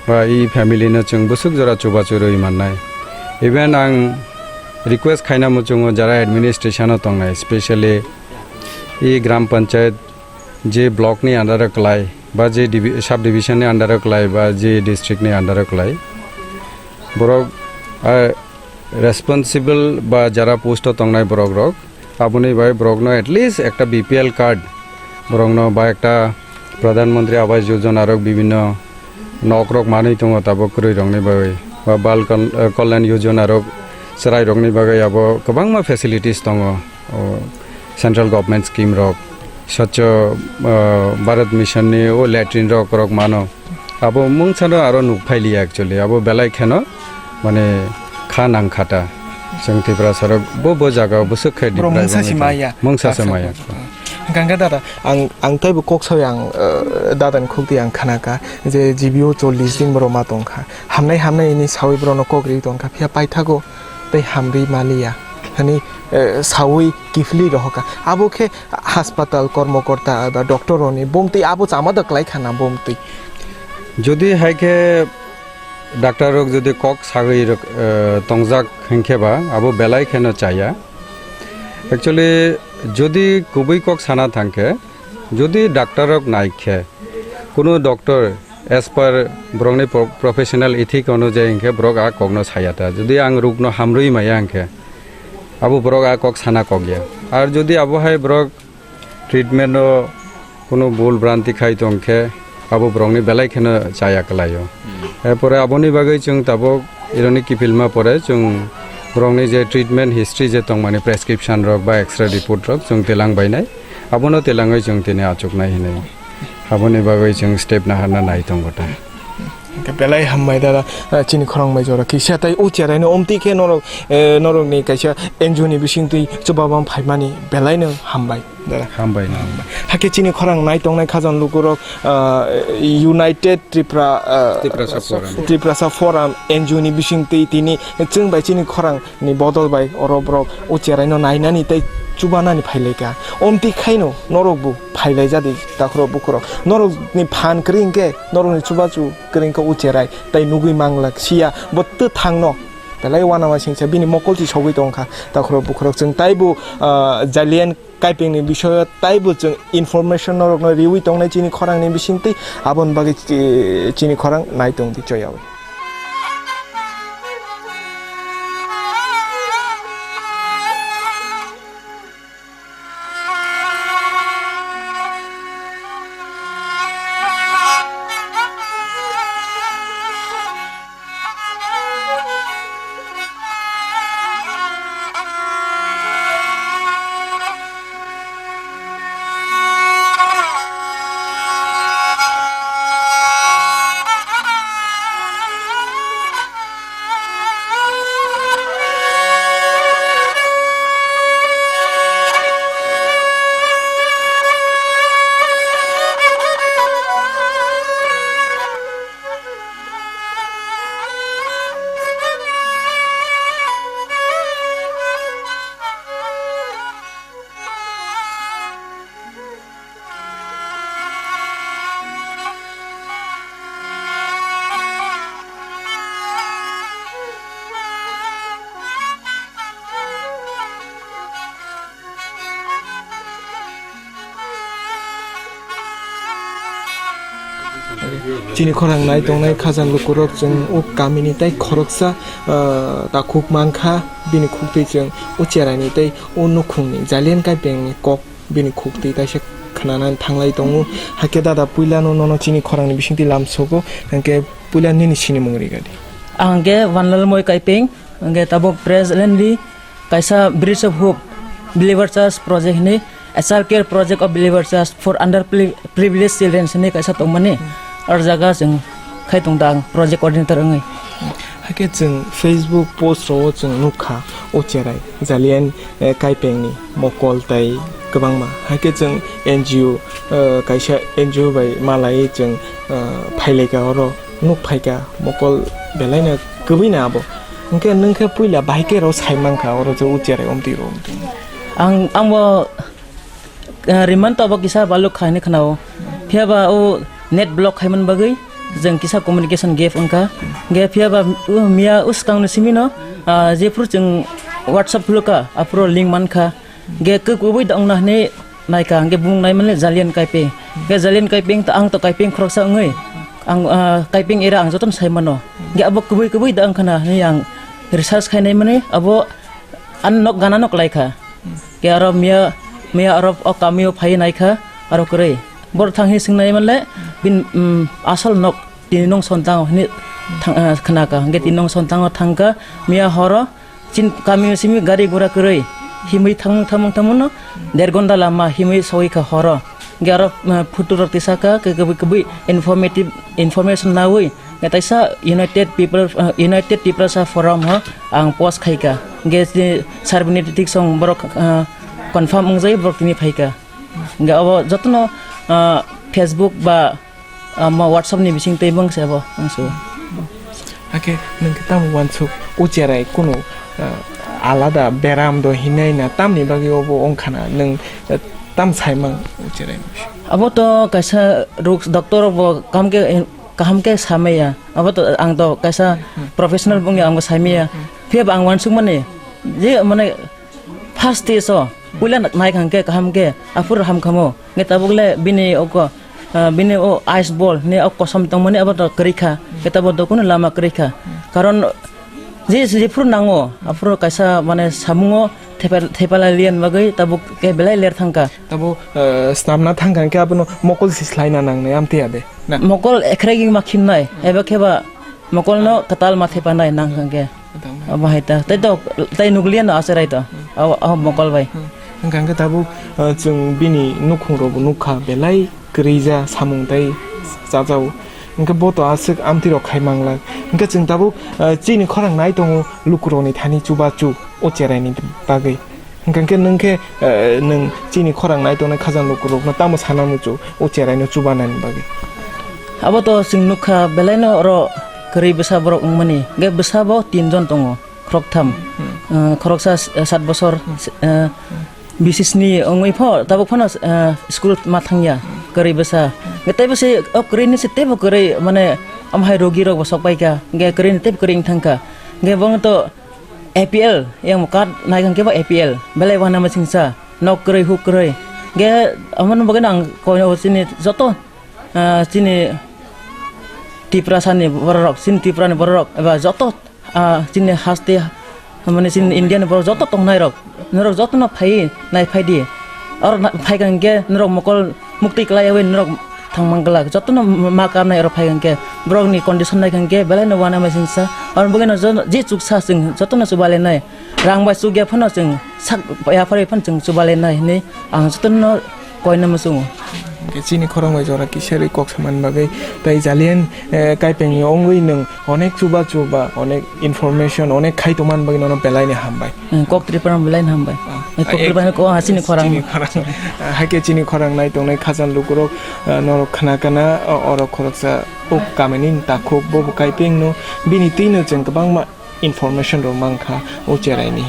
ba i family no chwng bwswk jora chubachu rwi mannai. Even ang request khaina muchungo jara administration o tongnai, specially i gram panchayat je block ni under o kwlai, ba je divi-, sub division ni under o kwlai, ba je district ni under o kwlai, borok, ah, responsible ba jara post o tongnai borok rok, aboni bai borok no at least ekta B P L card, borok no ba ekta Pradhan Mantri Awas Yojana rok, bibhinno nok rok manwi tongo tabuk kwrwi rok ni bagwi, ba Bal Kal-, eh, Kalyan Yojana rok, chwrai rok ni bagwi abo kwbangma facilities tongo. O, central government scheme rok, Swachh, uh, Bharat Mission ni o latrine rok, rok mano. Abo mungsano aro nuk phailiya actually. Abo belai kheno, mane, kha nang khata. Chwng Tiprasa rok bo, bo jaga o bwswk khe borok deprive mungsa wngwi si tongo. Maya. Mungsa se maya. Hwnkhe dada, ang, ang teibo kok sawi ang, uh, dada ni khukti ang khnakha je G B o chollish din borok ma tongkha. Hamnai, hamnai hinwi sawi borokno kok ri tongkha. Phiya paithago tei hamri maliya hwnwi, eh, sawi kiphilwi rohorkha. Abo khe haspatal kormokorta eba doctor rokni bumtwi abo chama da kwlai kha na bumtwi? Jodi hai khe doctor rok jodi kok sagwi rok, eh, tongjak hinkhe ba abo belai kheno chaya. Actually, jodi kubui kok sana thangkhe, jodi doctor rok naikhe, kunu doctor as per borokni pro-, professional ethic onujai hinkhe borok a kokno saya ta. Jodi ang rukno hamrwi maya hinkhe, abo borok a kok sana kok ya. Ar jodi abo hai borok treatment o kunu bul branti khai tongkhe, abo borokni belai kheno chaya kwlaio. Hmm. Erpore aboni bagwi chwng tabuk ironi kiphilma pore chwng borokni je treatment history je tongmani prescription rok ba X-ray report rok chwng tilang bainai. Abono tilangwi chwng tini achuknai hinwi. Aboni bagwi chwng step naharna nai tongo ta. Hwnkhe belai hambai dada, eh, chini khorang bai jora kisa tai o cherai no omti khe norok, eh, norokni kaisa N G O ni bisingtwi chubaban phaimani belaino hambai. Dara. Hambai no. Hakhe chini khorang nai tongnai khajang lukurok, ah, United Tripura, ah, Tiprasa Forum. Tiprasa Forum N G O ni bisingtwi tini chwng bai chini khorang ni bodol bai oro borok o cherai no nainani tei chubanani phailaika. Omti khaino norok bo phailai jadi takhro bukhurok. Norok ni phan kwrwi hinkhe norok ni chubachu kwrwi hinkhe o cherai tai nugwi manglak siya bo twthangno. Belai uanama singsa bini mokol si sogwi tongkha takhro bukhurok. Chwng taibo, ah, Jalian Kaipengni bisoyo taibo chwng information norokno riwi tongnai chini khorangni bisingtwi, aboni bagwi chi-, chini khorang nai tongdi choyawi. Chini khorang nai tongnai khajang lukurok chwng o kamini tei khoroksa, ah, takhuk mankha, bini khuktwi chwng o cheraini tei o nukhungni Jalian Kaipengni kok bini khuktwi kaisa khwnanani thanglai tongo. Hakhe dada puilano nono chini khorangni bisingtwi lamsogo, hwnkhe puila nini sinimung rigadi. Ang khe Vanlalmoi Kaipeng, hwnkhe tabuk presently kaisa Bridge of Hope Believer Church project hinwi, a child care project of Believer Church for under pri-, privileged children hinwi kaisa tongmani. Ar jaga chwng khai tong da ang project coordinator wngwi. Hakhe chwng Facebook post rwo chwng nukha o cherai Jalian, eh, Kaipengni mokol tai kwbangma. Hakhe chwng N G O, eh, kaisa N G O bai malaiwi chwng, eh, phailaika oro nuk phaika mokol belaino kwbwino abo. Hwnkhe nwng khe puila bahai khe rw sai mankha oro je o cherai omtwi rw omtwi. Ang, ang bo Ah, rimani to abo kisa baluk kha hinwi khwnao. Phiya ba o net block khaimani bagwi jwng kisa communication gap wngkha. Hwnkhe phiya ba o miya o swkangni simi no, ah, jephuru chwng WhatsApp khulukha, aphuru link mankha. Hwnkhe kwk-, kwbui da wngna hinwi naikha, hwnkhe bumung naimani Jalian Kaipeng. Hwnkhe Jalian Kaipeng to ang to Kaipeng khoroksa wngwi, ang, ah, Kaipeng era ang jotono sai mano. Hwnkhe abo kwbui kwbui da wngkhana hinwi ang research khainaimani abo ani nok gana nok laikha. Ke aro miya, miya aro o kamio phai naikha, aro kwrwi. Bor thang hi swngnai manle, bin, mm, asol nok tini nong son tango hini thang, ah, khnaka. Hingke tini nong son tango thangka, miya horo, chin kamio simi gari gura kwrwi. Himwi thangmung thangmung thangmung no, der gonda lama himwi sogwi kha horo. Hingke aro, ah, photo rok tisaka, ke, ke, ke, informative, information nawi. Hingke taisa United People, ah, United Tiprasa Forum ho ang post khaika. Hingke sini Sarbini Titik song borok, ah, confirm wngjai borok tini phaika. Hingke abo jotono, ah, Facebook ba, ah, ma WhatsApp ni bising tei bangse abo ang sugo. Hake nwng khe tamo uansuk ucherai kunu, ah, alada beram do hinai na tamni bagwi obo wngkhana nwng, ah, tam saimang ucherai? Abo to kaisa ruk doctor bo kam khe kaham khe samaya. Abo to ang to kaisa professional bungya ang bo saimaya. Phiya ba ang uansukmani je mane first stage o Puila nai kha hwnkhe kaham khe aphuru ham khamo. Hwnkhe tabuk le bini oko, ah, bini o ice ball ni o kosom tongmani abo to kwrwi kha. Hwnkhe tabuk to kunu lama kwrwi kha. Karon je, jephuru nango, aphuru kaisa mane samungo thepa-, thepalai liyan bagwi tabuk khe belai ler thangkha. Tabuk, eh, snamna thangkha hwnkhe abono mokol se slaina nangnai amtwi ya de. Na? Mokol ekhregi ma khimnai, eba kheba mokolno kwtal ma thepanai nang hwnkhe. Kwtal ma. Abo hai ta. Tei to, tei nukliya no acherai to. Hmm. Abo, abo mokol bai. Hmm. Hwnkhe tabuk, eh, chwng bini nukhung rokbo nukha belai kwrwija samung tei chajao. Hwnkhe bo to aswk amtwi rok khai manglak. Hwnkhe chwng tabuk, eh, chini khorang nai tongo lukurokni thani chubachu o cheraini bagwi. Hwnkhe nwng khe, eh, nwng chini khorang nai tongnai khajang lukurokno tamo sana muchung o cheraino chubanani bagwi? Abo to chwng nukha belaino oro kwrwi bwsa borok wngmani. Hwnkhe bwsa bo tinjon tongo. Khoroktham, hmm, eh, khoroksa s-, sat bosor, hmm, s-, eh, hmm, bisisni wngwi pho, tabuk phano, eh, school ma thangya, hmm, kwrwi bwsa. Hwnkhe teibo se o kwrwini se teibo kwrwi, mane, omo hai rogi rok bo sok paikha, hwnkhe kwrwini teibo kwrwi wng thangkha. Hwnkhe bono to A P L, yang card nai hwnkhe bo A P L, belai uanama singsa, nok kwrwi, huk kwrwi. Hwnkhe omono bagwino ang koino chini joto, eh, chini Tiprasani bororok, chini Tripurani bororok, eba joto ah, chini haste, mane chini India ni borok joto tongnai rok, norok joto no phai nai phai di. Oro na-, phai kha hwnkhe norok mokol mukti kwlai yawi norok thang man glak. Joto no ma karnai oro phai kha hwnkhe borok ni condition nai kha hwnkhe belai no uanama singsa. Oro bagwi no jono je chuksa chwng joto no chubalai nai. Rang bai chukya phano chwng sak yapharwi phano chwng chubalai nai hinwi ang joto no koina muchungo. Hwnkhe chini khorang bai jora kisa ri kok saman bagwi tei Jalian, eh, Kaipengni wngwi nwng onek chuba chuba, onek information, onek khai tongman bagwi nono belaini hambai. Hmm, kok Tripura belai hambai. Ah, eh, kok Tripura ko, ah, chini khorang. Chini khorang. Ah, haikhe chini khorang nai tongnai khajang lukurok, ah, norok khna kana, o-, oro khoroksa o kamini takhuk bo bo Kaipengno bini twino chwng kwbangma information rok mankha o cheraini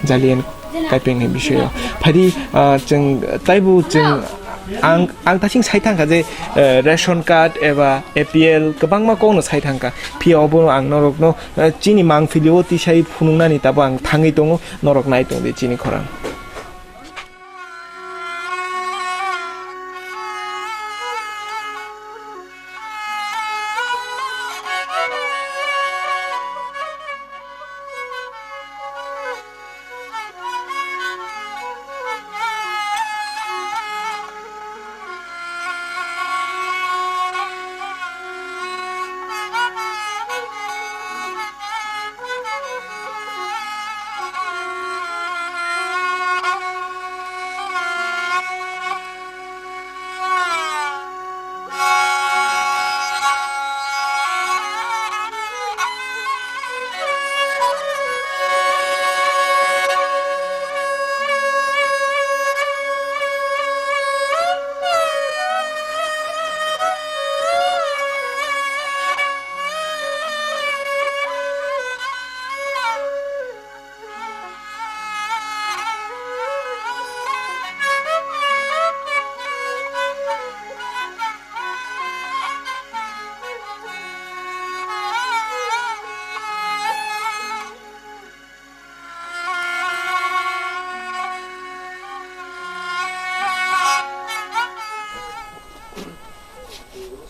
Jalian Kaipengni bisoyo. Phaidi, ah, chwng taibo chwng ang, ang tasing sai thangkha je, eh, ration card eba A P L kwbangma kokno sai thangkha. Phiya obo ang norokno, eh, chini mangpili o tisai phunuknani tabo ang thangwi tongo, norok nai tongdi chini khorang.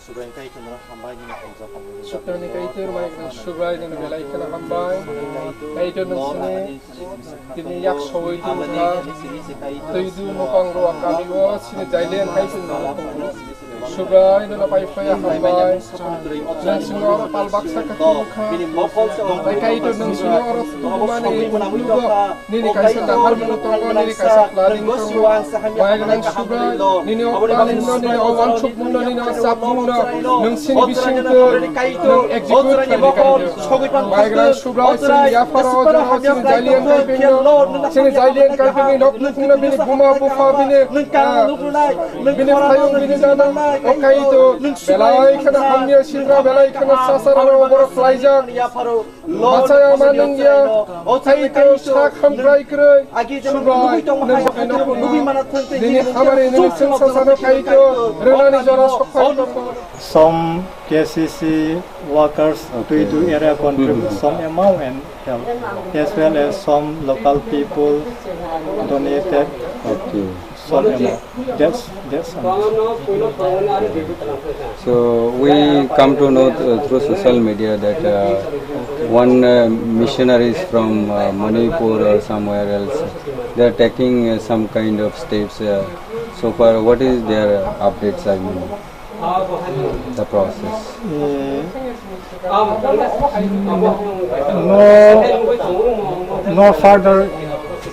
Subraiyung Kaitor, hambai nini hamjak hambai. Subraiyung Kaitor, mai Subraiyung nini belai kheno hambai. Kaitor nung sini tini yak soi tini kha. Tui du mukang ro kami o sini jailen hai sini. Subraiyung nini pai pai hambai. Nung sini oro pal baksa kha. Kaitor nung sini oro tubumani lugo. Nini kaisa dahar mano tongo, nini kaisa planning tongo. Bai gwnang Subrai, nini o planning no, nini o wansuk mano, nini o sap mano, nung sini bising twi, nung execute khaidi khaidi. Bai gwnang Subrai, sini yapharo, jono sini Jalian Kaiping no, sini Jalian Kaiping ni nok nukhung no bini buma bupha bini, ah, bini phayung bini dana. O Kaitor, belai kheno hamya sitra, belai kheno sasarao borok khlaijak. Machaya ma nungya, o Kaitor, sak hamkrai kwrwi, Subai, nini hamari nini chwng sasano Kaitor, rwnani jora sok phai. Some K C C workers, okay, Tuidu area contribute some amount and help, as well as some local people donated. Okay. That's, that's all. So we come to know th- through social media that uh, one uh, missionaries from uh, Manipur or somewhere else, they are taking uh, some kind of steps. Uh, so far, what is their uh, updates? I mean, the process. Uh, no, no further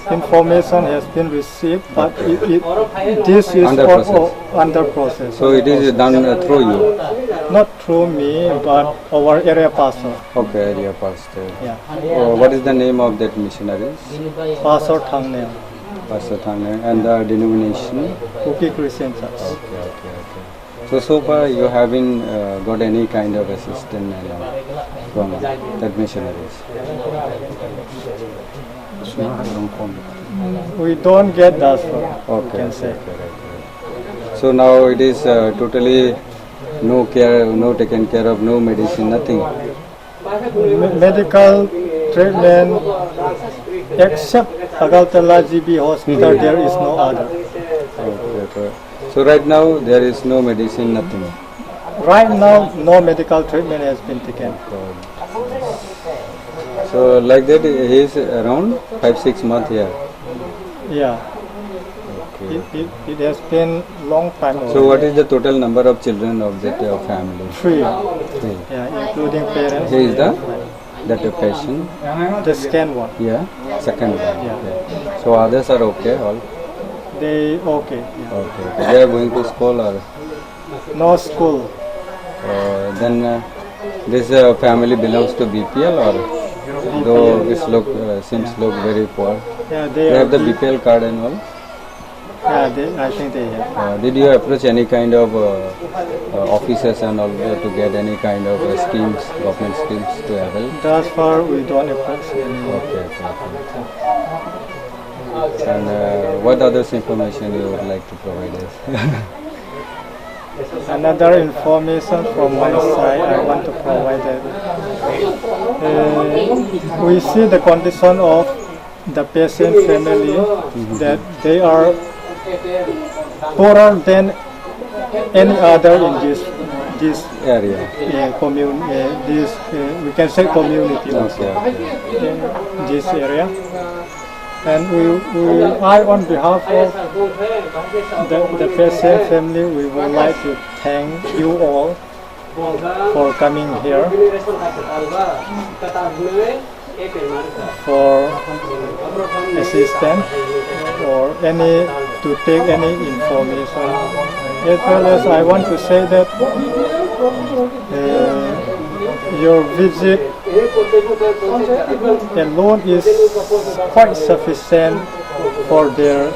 information has been received, but it, it, this is under all- process. All under process. So it is done uh, through you? Not through me, but our area pastor. Okay, area pastor. Yeah. Uh, what is the name of that missionary? Pastor Thangnel. Pastor Thangnel. And the denomination? Kuki Christian Church. Okay, okay, okay. So, so far you haven't uh, got any kind of assistance and all from that missionaries? We don't get that far, you Okay, can okay, say. Okay, right, right. So now it is uh, totally no care, no taken care of, no medicine, nothing. Me- medical treatment except Agartala G B hospital, there is no other. Okay, okay. So right now there is no medicine, nothing. Right now, no medical treatment has been taken. So like that, he is around five six months here. Yeah. Okay. It, it, it has been long time already. So what is the total number of children of that uh, family? Three. Three. Yeah, including parents. He is the that a patient? The second one. Yeah, second one. Yeah. Yeah. So others are okay, all? They okay. Yeah. Okay, okay. They are going to school or? No school. Uh, then uh, this uh, family belongs to B P L or? Though B P L. It's look uh, seems look very poor. Yeah, they They are have the B- B P L card and all. Yeah, they, I think they have. Uh, did you approach any kind of uh, uh, offices and all uh, to get any kind of uh, schemes, government schemes to avail? Thus far, we don't approach any. Okay, okay, okay. And uh, what others information you would like to provide us? Another information from my side I want to provide that uh, we see the condition of the patient family that they are poorer than any other in this this Area. uh, commun uh, this uh, we can say community also Okay, okay. in this area. And we, we I on behalf of the, the patient family, we would like to thank you all for coming here for assistance or any to take any information. As well as I want to say that uh, your visit alone is quite sufficient for their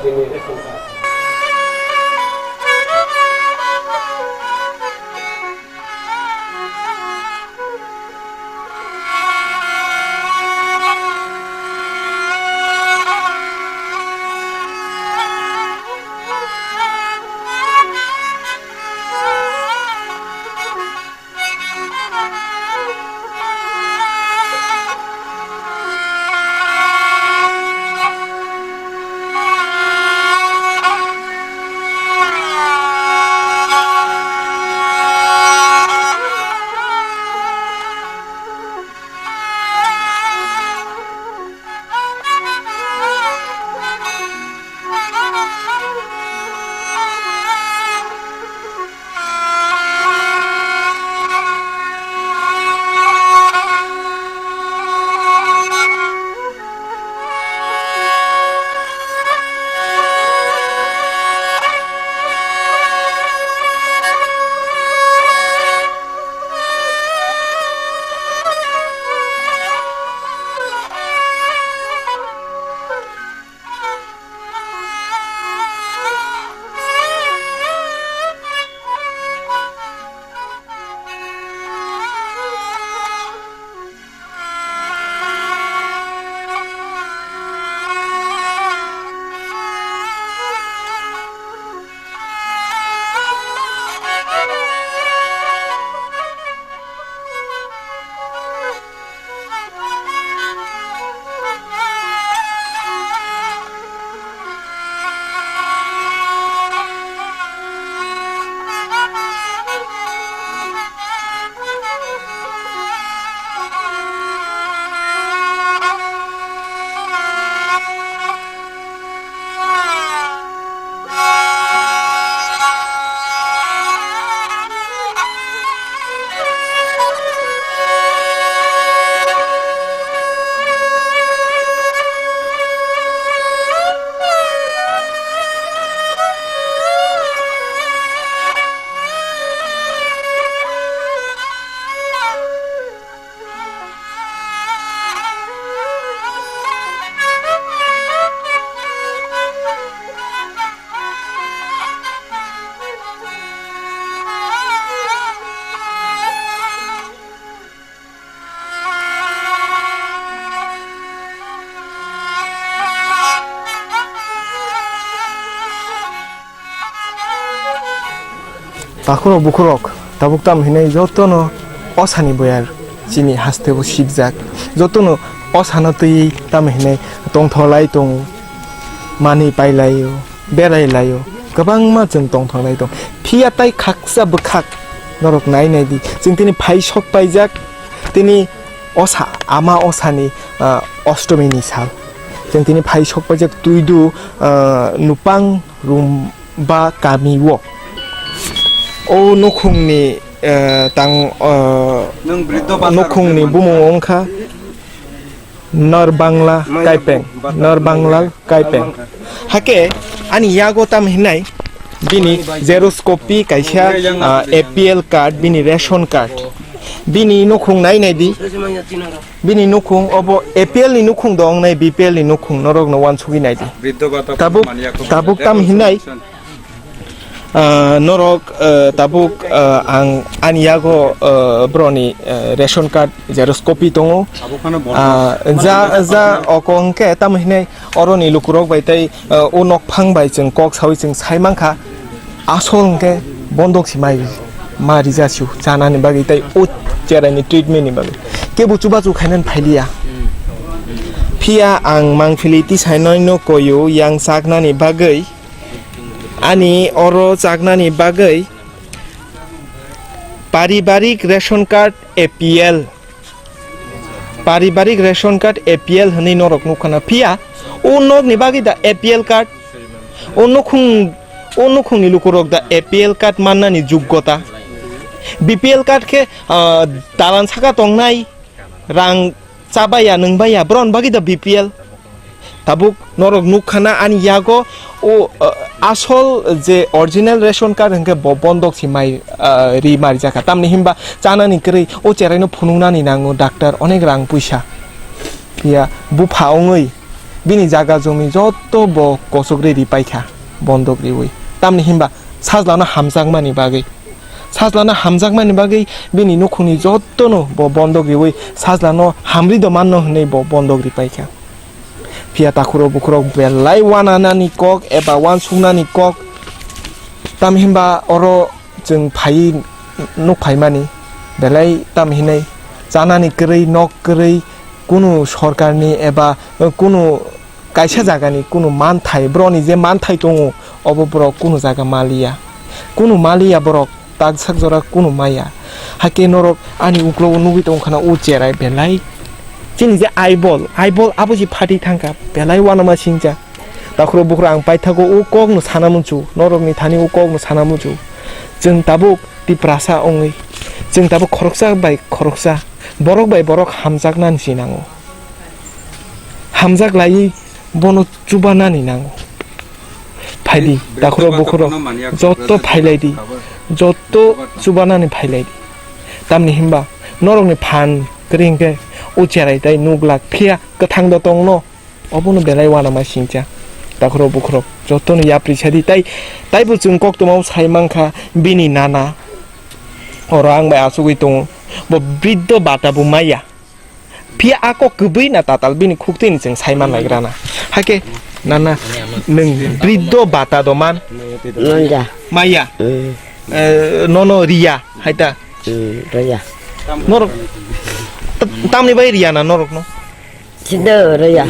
Takhurok bukhurok, tabuk tamo hinwi jotono osani boyar chini hasteo sibjak. Jotono osano twiwi tamo hinwi tongtholai tongo, manwi pailaio, berailaio, kwbangma chwng tongtholai tong. Phiya tai khaksa bwkhak norok nai nai di. Chwng tini phai sok paijak, tini osa, ama osani, ah, ostomini sal. Chwng tini phai sok paijak Twidu, ah, Nupang Rumba kami o. O nukhungni, eh, tang, eh, Nwng Briddo Bazar nukhungni hwnwi bumung mankha? Wngkha Norbangla Maya Kaipeng, Bazar Norbanglal Kaipeng. Hakhe ani yago tam hinai bini xerox copy kaisa, ah, A P L card, bini ration card. Bini nukhung nai nai di. Bini nukhung obo A P L ni nukhung dong nai, B P L ni nukhung norok no wansugwi nai di. Briddo Bazar Tabuk, manya kho tabuk tam hinai. Ah, norok, ah, tabuk, ah, ang ani yago, ah, broni, ah, ration card xerox copy tongo. Abo phano bo- Ah, ja, ja, oko hwnkhe tamo hinai oroni lukurok bai tei, ah, o nokphang bai chwng kok saui chwng sai mankha. Asol hwnkhe bondok si mai, ma rijasio chanani bagwi tei o cherai ni treatment ni bagwi. Kebo chubachu khainani phailiya. Phiya ang mangphili tisai noino koyo yang chaknani bagwi. Ani oro chaknani bagwi paribarik ration card A P L, paribarik ration card A P L hwnwi norok nukha na. Phiya o nokni bagwi da A P L card, o nukhung, o nukhungni lukurok da A P L card mannani jugota. B P L card khe, ah, dalan saka tongnai, rang chabaiya, nwngbaiya, borokni bagwi da B P L. Tabuk norok nukha na ani yago o, uh, asol je original ration card hwnkhe bo bondok si mai, uh, ri marijak kha. Tamni hinba chanani kwrwi o cheraino phunuknani nango doctor onek rang puisa. Phiya bupha wngwi bini jaga jumi jotto bo kochok ri ripai kha bondok riwi. Tamni hinba sajlano hamjakmani bagwi. Sajlano hamjakmani bagwi bini nukhungni jottono bo bondok riwi sajlano hamri do manno hwnwi bo bondok ripai kha. Phiya takhuro bukhurok belai wananani kok eba wansuknani kok. Tamhinba oro chwng phaiwi nuk phaimani belai tamhinai chanani kwrwi, nok kwrwi, kunu sorkarni eba kunu kaisa jagani kunu manthai, borokni je manthai tongo, obo borok kunu jaga maliya. Kunu maliya borok, taksak jora kunu maya. Hakhe norok ani uklogo nugwi tongkha na o cherai belai. Chini je aibol, aibol abo se phatwi thangkha, belai uanama singcha. Takhro bukhro ang paithago o kokno sana muchu, norokni thani o kokno sana muchu. Chwng tabuk Tiprasa wngwi, chwng tabuk khoroksa bai khoroksa, borok bai borok hamjaknani se nango. Hamjak laiwi bono chubanani nango. Phaidi, takhro bukhro, jotto phailai di, jotto chubanani phailai di. Tamni hinba norokni phan kwrwi hinkhe o cherai tai nuk lak phiya kwthang do tongno, obono belai uanama singcha. Takhro bukhro, jottono yapri sadi tai, taibo chwng koktwmao sai mankha bini nana oro ang bai achugwi tongo, bo briddo bata bo maya. Phiya a kok kwbwi na tatal bini khuktwini chwng sai man naigrana. Hakhe nana nwng briddo bata do man? Manja. Maya. Mm. Eh, nono riya haita. Mm, riya. Norok t-, tamni bai riya na norok no? Sida riya.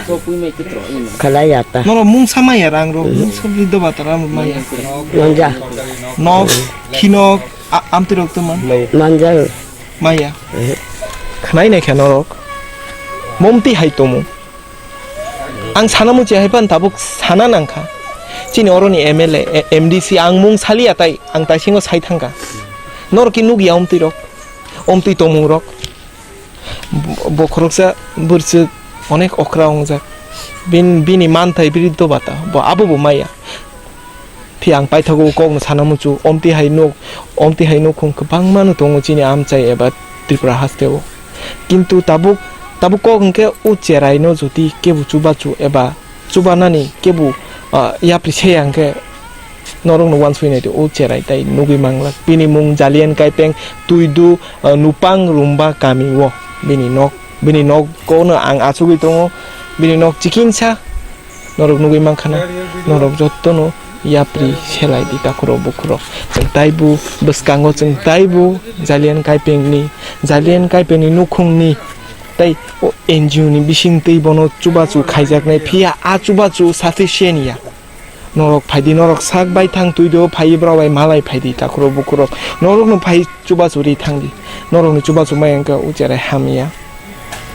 Khalai ya ta. Norok mungsa maya rang rok, mungsa briddo bata rang maya. Manja. Nok, khinok, a-, amtwi rok tongma. Manja. Maya. Eh. Khnai nai khe norok. Momti hai tomo. Ang sana muchi hai pan tabuk sana nangkha. Chini oroni M L A, e-, M D C ang mung saliya tai ang taisingo sai thangkha. Norok ki nugya omtwi rok. Omtwi tomung rok. Bo-, bo khoroksa bwrchwk onek okra wngjak. Bin-, bini manthai briddo bata. Bo abo bo maya. Phiya ang paithago kokno sana muchu, omti hai nuk, omti hai nukhung kwbangma no tongo chini amchai eba Tripura hasteo. Kintu tabuk, tabuk kok hwnkhe o cherai no joti kebo chubachu eba chubanani kebo, ah, yapri se ya hwnkhe norok no wansui nai o cherai tai nugwi manglak. Bini mung Jalian Kaipeng Tuidu, ah, Nupang Rumba kami o bini nok, bini nok kono ang achugwi tongo, bini nok chikinsa. Norok nugwi mankha na, norok jotto no yapri selai di takhurok bukhurok. Chwng taibo bwskango chwng taibo Jalian Kaipengni, Jalian Kaipengni nukhungni tei o N G O ni bising twi bono chubachu khaijaknai, phiya a chubachu sufficient ya. Norok phaidi, norok sak bai thang twi do phai borok bai malai phaidi takhurok bukhurok. Norokno phai chubachu ri thangdi. Norokni chubachu mai wngkha o cherai hamya.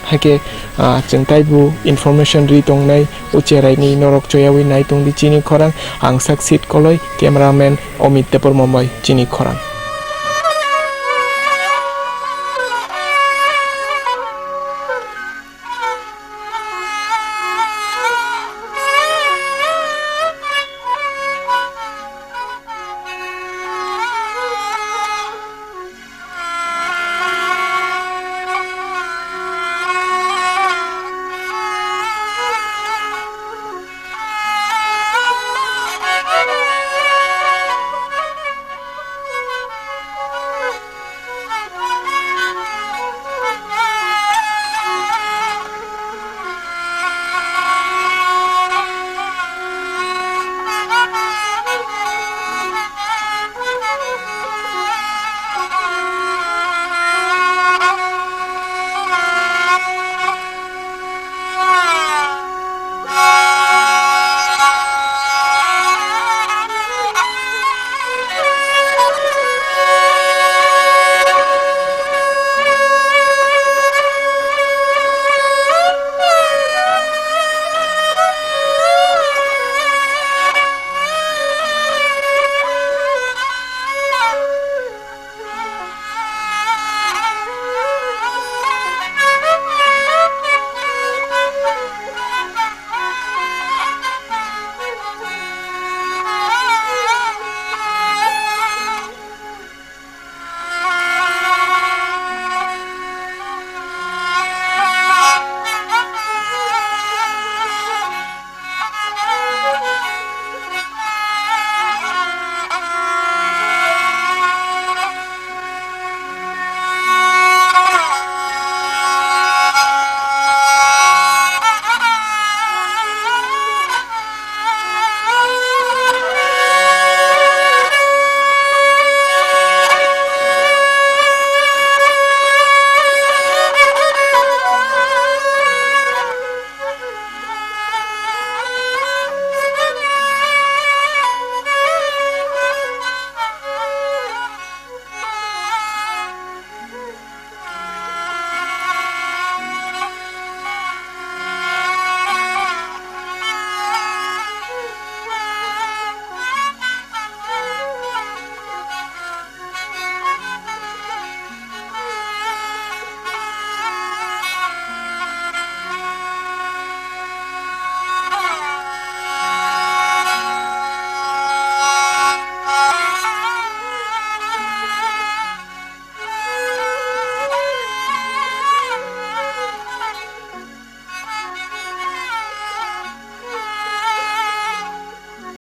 Hakhe, ah, chwng taibo information ri tongnai o cheraini norok choyawi nai tongdi chini khorang. Ang sak Sit Koloi, cameraman Omit Debbarma bai chini khorang.